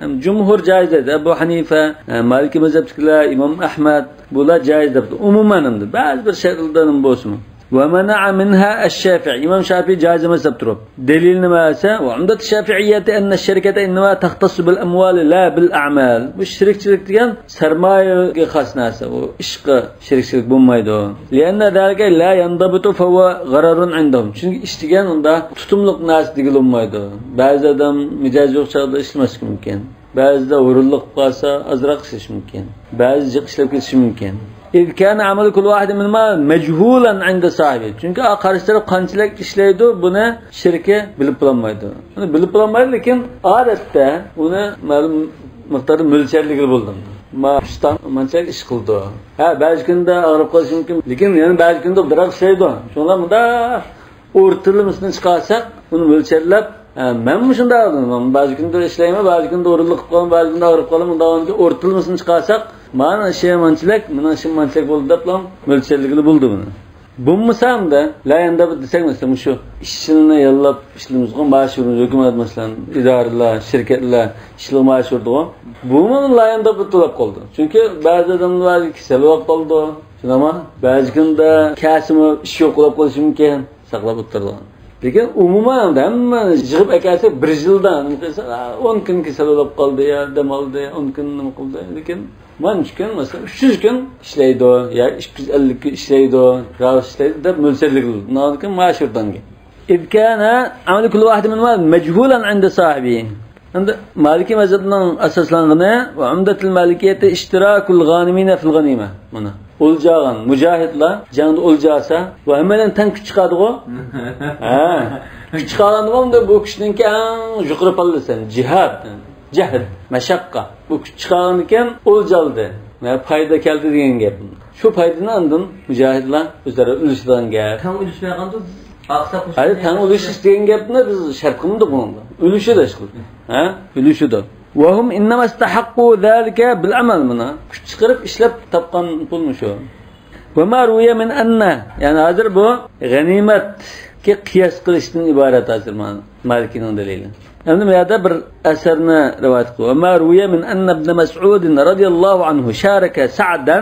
ھەم جۇمھۇر جائىز دەيدۇ. ئەبۇ ھەنىفە، ئە، مالىكىي مەزھەپتىكىلەر، ئىمام ئەھمەد، بۇلار جائىز دەپتۇ. ئومۇمەن ئەمدى، بەزى بىر شەرتلەردە بولسىمۇ. ومنع منها الشافعي. ئىمام شافىئى جائىز ئەمەس دەپ تۇرۇپ. دەلىلى نېمە دېسە، وعمدة الشافعية أن الشركة إنما تختص بالأموال لا بالأعمال. بۇ شېرىكچىلىك دېگەن سەرمايىگە خاس نەرسە، ئۇ ئىشقا شېرىكچىلىك بولمايدۇ. لأن ذلك لا ينضبط فهو غرر عندهم. چۈنكى ئىش دېگەن ئۇنداق تۇتۇملۇق نەرسە دېگىلى بولمايدۇ. بەزى ئادەم مىجەزى يوق چاغدا ئىشلىمەسلىكى مۇمكىن. بەزىدە ھۇرۇنلۇق قىلىپ قالسا ئازراق ئىشلىشى مۇمكىن. بەزى جىق ئىشلەپ كېتىشى مۇمكىن. إذ كان عمل كل واحد منهما مجهولا عند صاحبه. چۈنكى ئا قارشى تەرەپ قانچىلىك ئىشلەيدۇ، بۇنى شېرىكى بىلىپ بولالمايدۇ. ئۇنى بىلىپ بولالمايدۇ، لېكىن ئادەتتە ئۇنى مەلۇم مىقداردا مۆلچەرلىگىلى بولىدۇ. ما ئۈچ تاڭ مانچىلىك ئىش قىلىدۇ. ھە، بەزى كۈندە ئاغرىپ قېلىشى مۇمكىن، لېكىن يەنە بەزى كۈندە بىراق ئىشلەيدۇ. شۇڭلار مۇنداق ئورتىلىمىسىنى چىقارساق، ئۇنى مۆلچەرلەپ، ھە، مەنمۇ شۇنداق، بەزى كۈندە ئىشلەيمەن، بەزى كۈندە ھۇرۇنلۇق قىلىپ قالىمەن، بەزى كۈندە ئاغرىپ قالىمەن، ئۇنداق ئورتىلىمىسىنى چىقارساق، مانا ئىشى مانچىلىك، مېنىڭ ئىشىم مانچىلىك بولدى دەپلا مۆلچەرلىگىلى بولىدۇ بۇنى. بولمىسا ئەمدى لا ينضبط دېسەك، مەسىلەن، مۇشۇ ئىشچىلىنى ياللاپ ئىشلىمىزغۇ، مائاش بېرىمىز، ھۆكۈمەت، مەسىلەن، ئىدارىلەر، شىركەتلەر ئىشچىلىغا مائاش بېرىدىغۇ. بۇمۇ لا ينضبط بولۇپ قالىدۇ. چۈنكى بەزى ئادەملەر بەزى كېسەل بولۇپ قالىدۇ. شۇنداقمۇ؟ بەزى كۈندە كەلسىمۇ ئىش يوق بولۇپ قېلىشى مۇمكىن. ساقلاپ ئولتۇرىدىغان. لېكىن ئومۇمەن ھەممىنى يىغىپ ئەكەلسەك، بىر يىلدا نېمە قىلسا، ئون كۈن كېسەل بولۇپ قالدى يا، دەم ئالدى، ئون كۈن نېمە قىلدى. لېكىن مانچە كۈن، مەسىلەن، ئۈچ يۈز كۈن ئىشلەيدۇ يا ئىككى يۈز ئەللىك كۈن ئىشلەيدۇ، راۋۇس ئىشلەيدۇ دەپ مۆلچەرلىگىلى بولىدۇ. ئۇنىڭدىن كېيىن مائاش ئۇردانگى. إذ كان عمل كل واحد منهما مجهولا عند صاحبه. ئەمدى مالىكىي مەزھەپنىڭ ئاساسلانغىنى ۋە عمدة المالكية اشتراك الغانمين في الغنيمة. مانا، ئولجا ئالغان مۇجاھىدلار جەڭدە ئولجا ئالسا، ۋە ھەممەيلەن تەڭ كۈچ چىقادىغۇ. ھە. كۈچ چىقارغاندا بولمىدى، بۇ كۈچنىڭكى ئەڭ يۇقىرى پاللىسى، جىھاد، جەھد، مەشەققە. بۇ كۈچ چىقارغاندىكىن ئولجا ئالدى. ۋە پايدا كەلدى دېگەن گەپ. شۇ پايدىنى ئاندىن مۇجاھىدلار ئۆزئارا ئۈلۈشىدىغان گەپ. تەڭ ئۈلۈشمەيدىغاندۇ، ئاقساق قوشۇن. ھەي، تەڭ ئۈلۈشۈش دېگەن گەپنى بىز شەرت قىلمىدۇق بۇنىڭدا. ئۈلۈشىدۇ ئىشقىلىپ. ھە؟ ئۈلۈشىدۇ. وهم إنما استحقوا ذلك بالعمل، مانا. كۈچ چىقىرىپ ئىشلەپ تاپقان پۇلمۇ شۇ. وما روي من أن، يەنى ھازىر بۇ غەنىيمەتكە قىياس قىلىشتىن ئىبارەت ھازىر مانا مالىكىنىڭ دەلىلى. ئەمدى بۇ يەردە بىر ئەسەرنى رىۋايەت قىلىۋاتىدۇ. وما روي من أن ابن مسعود رضي الله عنه شارك سعدا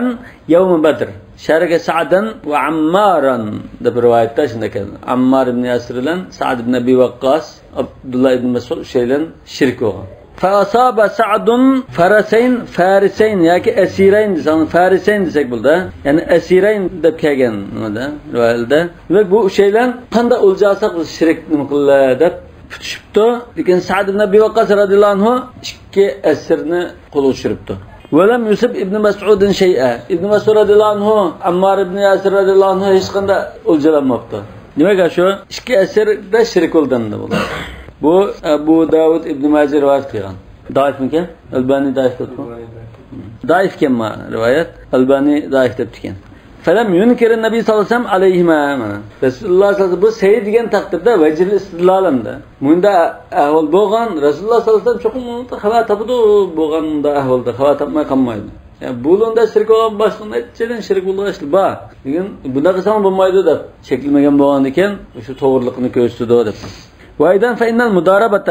يوم بدر. شارك سعدا وعمارا دەپ رىۋايەتتە شۇنداق كەلگەن. ئاممار ئىبن ياسىر بىلەن سەئد ئىبن ئەبى ۋەققاس، ئابدۇللا ئىبن مەسئۇد ئۈچەيلەن شېرىك بولغان. فأصاب سعد فرسين فارسين ياكى أسيرين دېسەڭ، فارسين دېسەك بولىدۇ. يەنى أسيرين دەپ كەلگەن نېمىدە، رىۋايەتلەردە. دېمەك، بۇ ئۈچەيلەن قانداق ئولجا ئالساق بىز شېرىك نېمە قىلىلا دەپ پۈتۈشۈپتۇ. لېكىن سەئد ئىبن ئەبى ۋەققاس رەزىياللاھۇ ئەنھۇ ئىككى ئەسىرنى قولغا چۈشۈرۈپتۇ. ولم يصب ابن مسعود شيئا. ئىبن مەسئۇد رەزىياللاھۇ ئەنھۇ، ئاممار ئىبن ياسىر رەزىياللاھۇ ئەنھۇ ھېچقانداق ئولجىلانماپتۇ. دېمەك، شۇ ئىككى ئەسىردە شېرىك بولدى ئەمدى بۇلار. بۇ ئەبۇ داۋۇد ئىبن ماجە رىۋايەت قىلغان. دائىفمىكەن؟ ئەلبانى دائىف دەپتۇ. دائىفكەن ما رىۋايەت. ئەلبانى دائىف دەپتىكەن. فلم ينكر النبي صلى الله عليه وسلم عليهما. مانا، رەسۇلۇللاھ سەللەللاھۇ ئەلەيھى ۋەسەللەم بۇ سەھىھ دېگەن تەقدىردە ۋەجھىل ئىستىدلال ئەمدى. مۇنداق ئەھۋال بولغان، رەسۇلۇللاھ سەللەللاھۇ ئەلەيھى ۋەسەللەم چوقۇم خەۋەر تاپىدۇ، بولغان مۇنداق ئەھۋالدا خەۋەر تاپماي قالمايدۇ. يەنى بۇلۇڭدا شېرىك بولغان باشقا نەچچىدىن شېرىك بولىدىغان ئىشلار بار. لېكىن بۇنداق قىلساڭ بولمايدۇ دەپ چەكلىمىگەن بولغاندىكىن، شۇ توغرىلىقىنى كۆرسىتىدۇ دەپ. وأيضا فإن المضاربة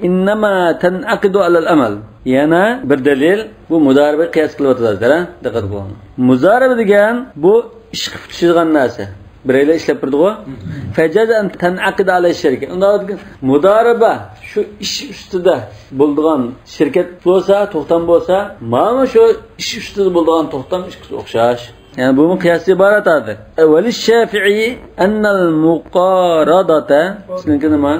إنما تنعقد على العمل. يەنە بىر دەلىل، بۇ مۇدارىبە قىياس قىلىۋاتىدۇ ھازىر، ھە؟ دىققەت قىلىڭ. مۇدارىبە دېگەن بۇ ئىشقا پۈتۈشىدىغان نەرسە. بىرەيلەن ئىشلەپ بېرىدىغۇ. فجاز أن تنعقد على الشركة. ئۇنداق مۇدارىبە شۇ ئىش ئۈستىدە بولىدىغان شىركەت بولسا، توختام بولسا، مانا شۇ ئىش ئۈستىدە بولىدىغان توختام ئىككىسى ئوخشاش. يەنى بۇمۇ قىياستىن ئىبارەت ھازىر. وللشافعي أن المقارضة، سىزنىڭكى نېمە؟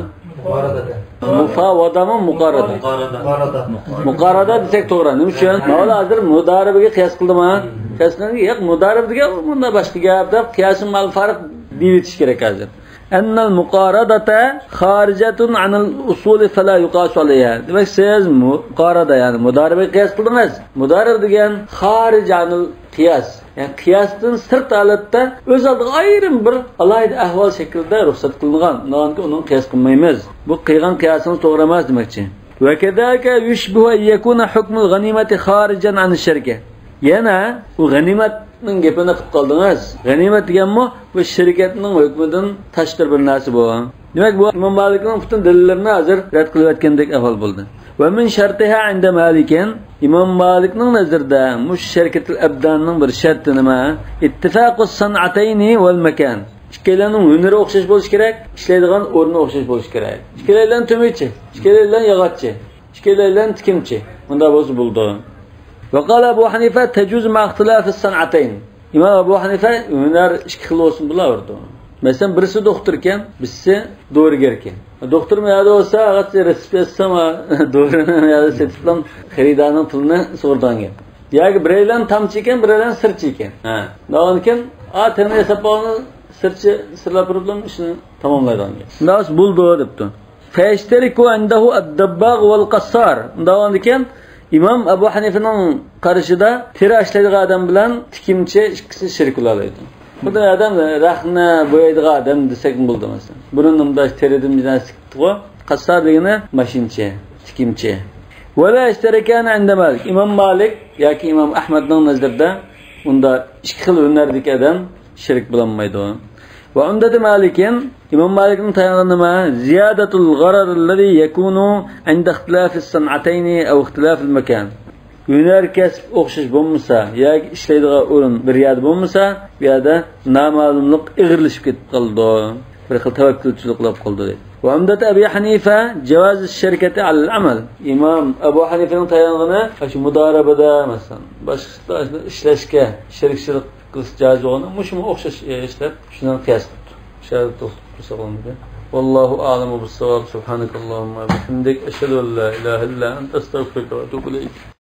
مۇفاۋادامۇ مۇقارىزە؟ مۇقارىزە. مۇقارىزە دېسەك توغرا. نېمە ئۈچۈن؟ ماۋۇلار ھازىر مۇدارىبىگە قىياس قىلدىما؟ قىياس قىلغان، ياق، مۇدارىبە دېگەن مۇنداق باشقا گەپ دەپ قىياسىن مەل فارىق دېيىۋېتىش كېرەك ھازىر. أن المقارضة خارجة عن الأصول فلا يقاس عليها. دېمەك، سىز مۇقارىزە، يەنى مۇدارىبىگە قىياس قىلدىڭىز. مۇدارىبە دېگەن خارىج عن القياس. يەنى قىياستىن سىرت ھالەتتە ئۆز ئالدىغا ئايرىم بىر ئالاھىدە ئەھۋال شەكلىدە رۇخسەت قىلىنغان. ئۇنىڭغا ئۇنىڭ قىياس قىلمايمىز. بۇ قىلغان قىياسىڭىز توغرا ئەمەس دېمەكچى. وكذلك يشبه أن يكون حكم الغنيمة خارجا عن الشركة. يەنە بۇ غەنىيمەتنىڭ گېپىنى قىلىپ قالدىڭىز. غەنىيمەت دېگەنمۇ بۇ شىركەتنىڭ ھۆكمىدىن تاشقىرى بىر نەرسە بۇ. دېمەك، بۇ ئىمام مالىكنىڭ پۈتۈن دەلىللىرىنى ھازىر رەت قىلىۋەتكەندەك ئەھۋال بولدى. ومن شرطها عند مالك، ئىمام مالىكنىڭ نەزىرىدە مۇشۇ شەركەتۇل ئەبداننىڭ بىر شەرتى نېمە؟ اتفاق الصنعتين والمكان. ئىككىيلەننىڭ ھۈنىرى ئوخشاش بولۇشى كېرەك، ئىشلەيدىغان ئورنى ئوخشاش بولۇشى كېرەك. ئىككىيلەن تۈمۈرچى، ئىككىيلەن ياغاچچى، ئىككىيلەن تىكىمچى. مۇنداق بولسا بولىدۇ. وقال أبو حنيفة تجوز مع اختلاف الصنعتين. ئىمام ئەبۇ ھەنىفە ھۈنەر ئىككى خىل بولسۇن بۇلار دەيدۇ. مەسىلەن، بىرسى دوختۇر ئىكەن، بىرسى دورىگەر ئىكەن. دوختۇر مۇ يەردە بولسا، ھەقىقەتەن رېتسېپت يازسا، دورىنى مۇ يەردە سېتىپلا خېرىدارنىڭ پۇلىنى سۇغۇرىدىغان گەپ. ياكى بىرەيلەن تامچى ئىكەن، بىرەيلەن سىرچى ئىكەن. ھە. دەۋالىكەن، ئا، تېرىنى ياساپ بولغان سىرچى سىرلاپ بېرىپلا ئىشنى تاماملايدىغان گەپ. شۇنداق بولسا بولىدۇ دەپتۇ. فيشترك عنده الدباغ والقصار. ئۇنداق بولغاندىكىن، ئىمام ئەبۇ ھەنىفىنىڭ قارىشىدا تېرە ئىشلەيدىغان ئادەم بىلەن تىكىمچى ئىككىسى شېرىك بولالايدۇ. خۇددى ئادەم رەخنە بويايدىغان ئادەم دېسەكمۇ بولىدۇ، مەسىلەن. بۇرۇن مۇنداق تېرىدىن بىر نەرسە تىكتىغۇ. قەسسار دېگىنى ماشىنىچى، تىكىمچى. ولا يشتركان عند مالك. ئىمام مالىك ياكى ئىمام ئەھمەدنىڭ نەزىرىدە ئۇندا ئىككى خىل ھۈنەردىكى ئادەم شېرىك بولالمايدۇ. وعمدة مالك، ئىمام مالىكنىڭ تايانغىنى نېمە؟ زيادة الغرر الذي يكون عند اختلاف الصنعتين أو اختلاف المكان. ھۈنەر كەسىپ ئوخشاش بولمىسا ياكى ئىشلەيدىغان ئورۇن بىر يەردە بولمىسا، بۇ يەردە نامەلۇملۇق ئېغىرلىشىپ كېتىپ قالىدۇ. بىر خىل تەۋەككۈلچىلىك قىلىپ قالدى دەيدۇ. وعمدة أبي حنيفة جواز الشركة على العمل. ئىمام ئەبۇ ھەنىفىنىڭ تايانغىنى شۇ مۇدارىبىدە، مەسىلەن، باشقا ئىشتا ئىشلەشكە شېرىكچىلىك قىلىش جائىز بولغاندا، مۇشۇمۇ ئوخشاش ئىشلەپ، شۇنىڭ قىياس قىلىپتۇ. شۇ يەردە توختىلىپ قويساق بولمىدى. والله أعلم بالصواب. سبحانك اللهم وبحمدك، أشهد أن لا إله إلا أنت، أستغفرك وأتوب إليك.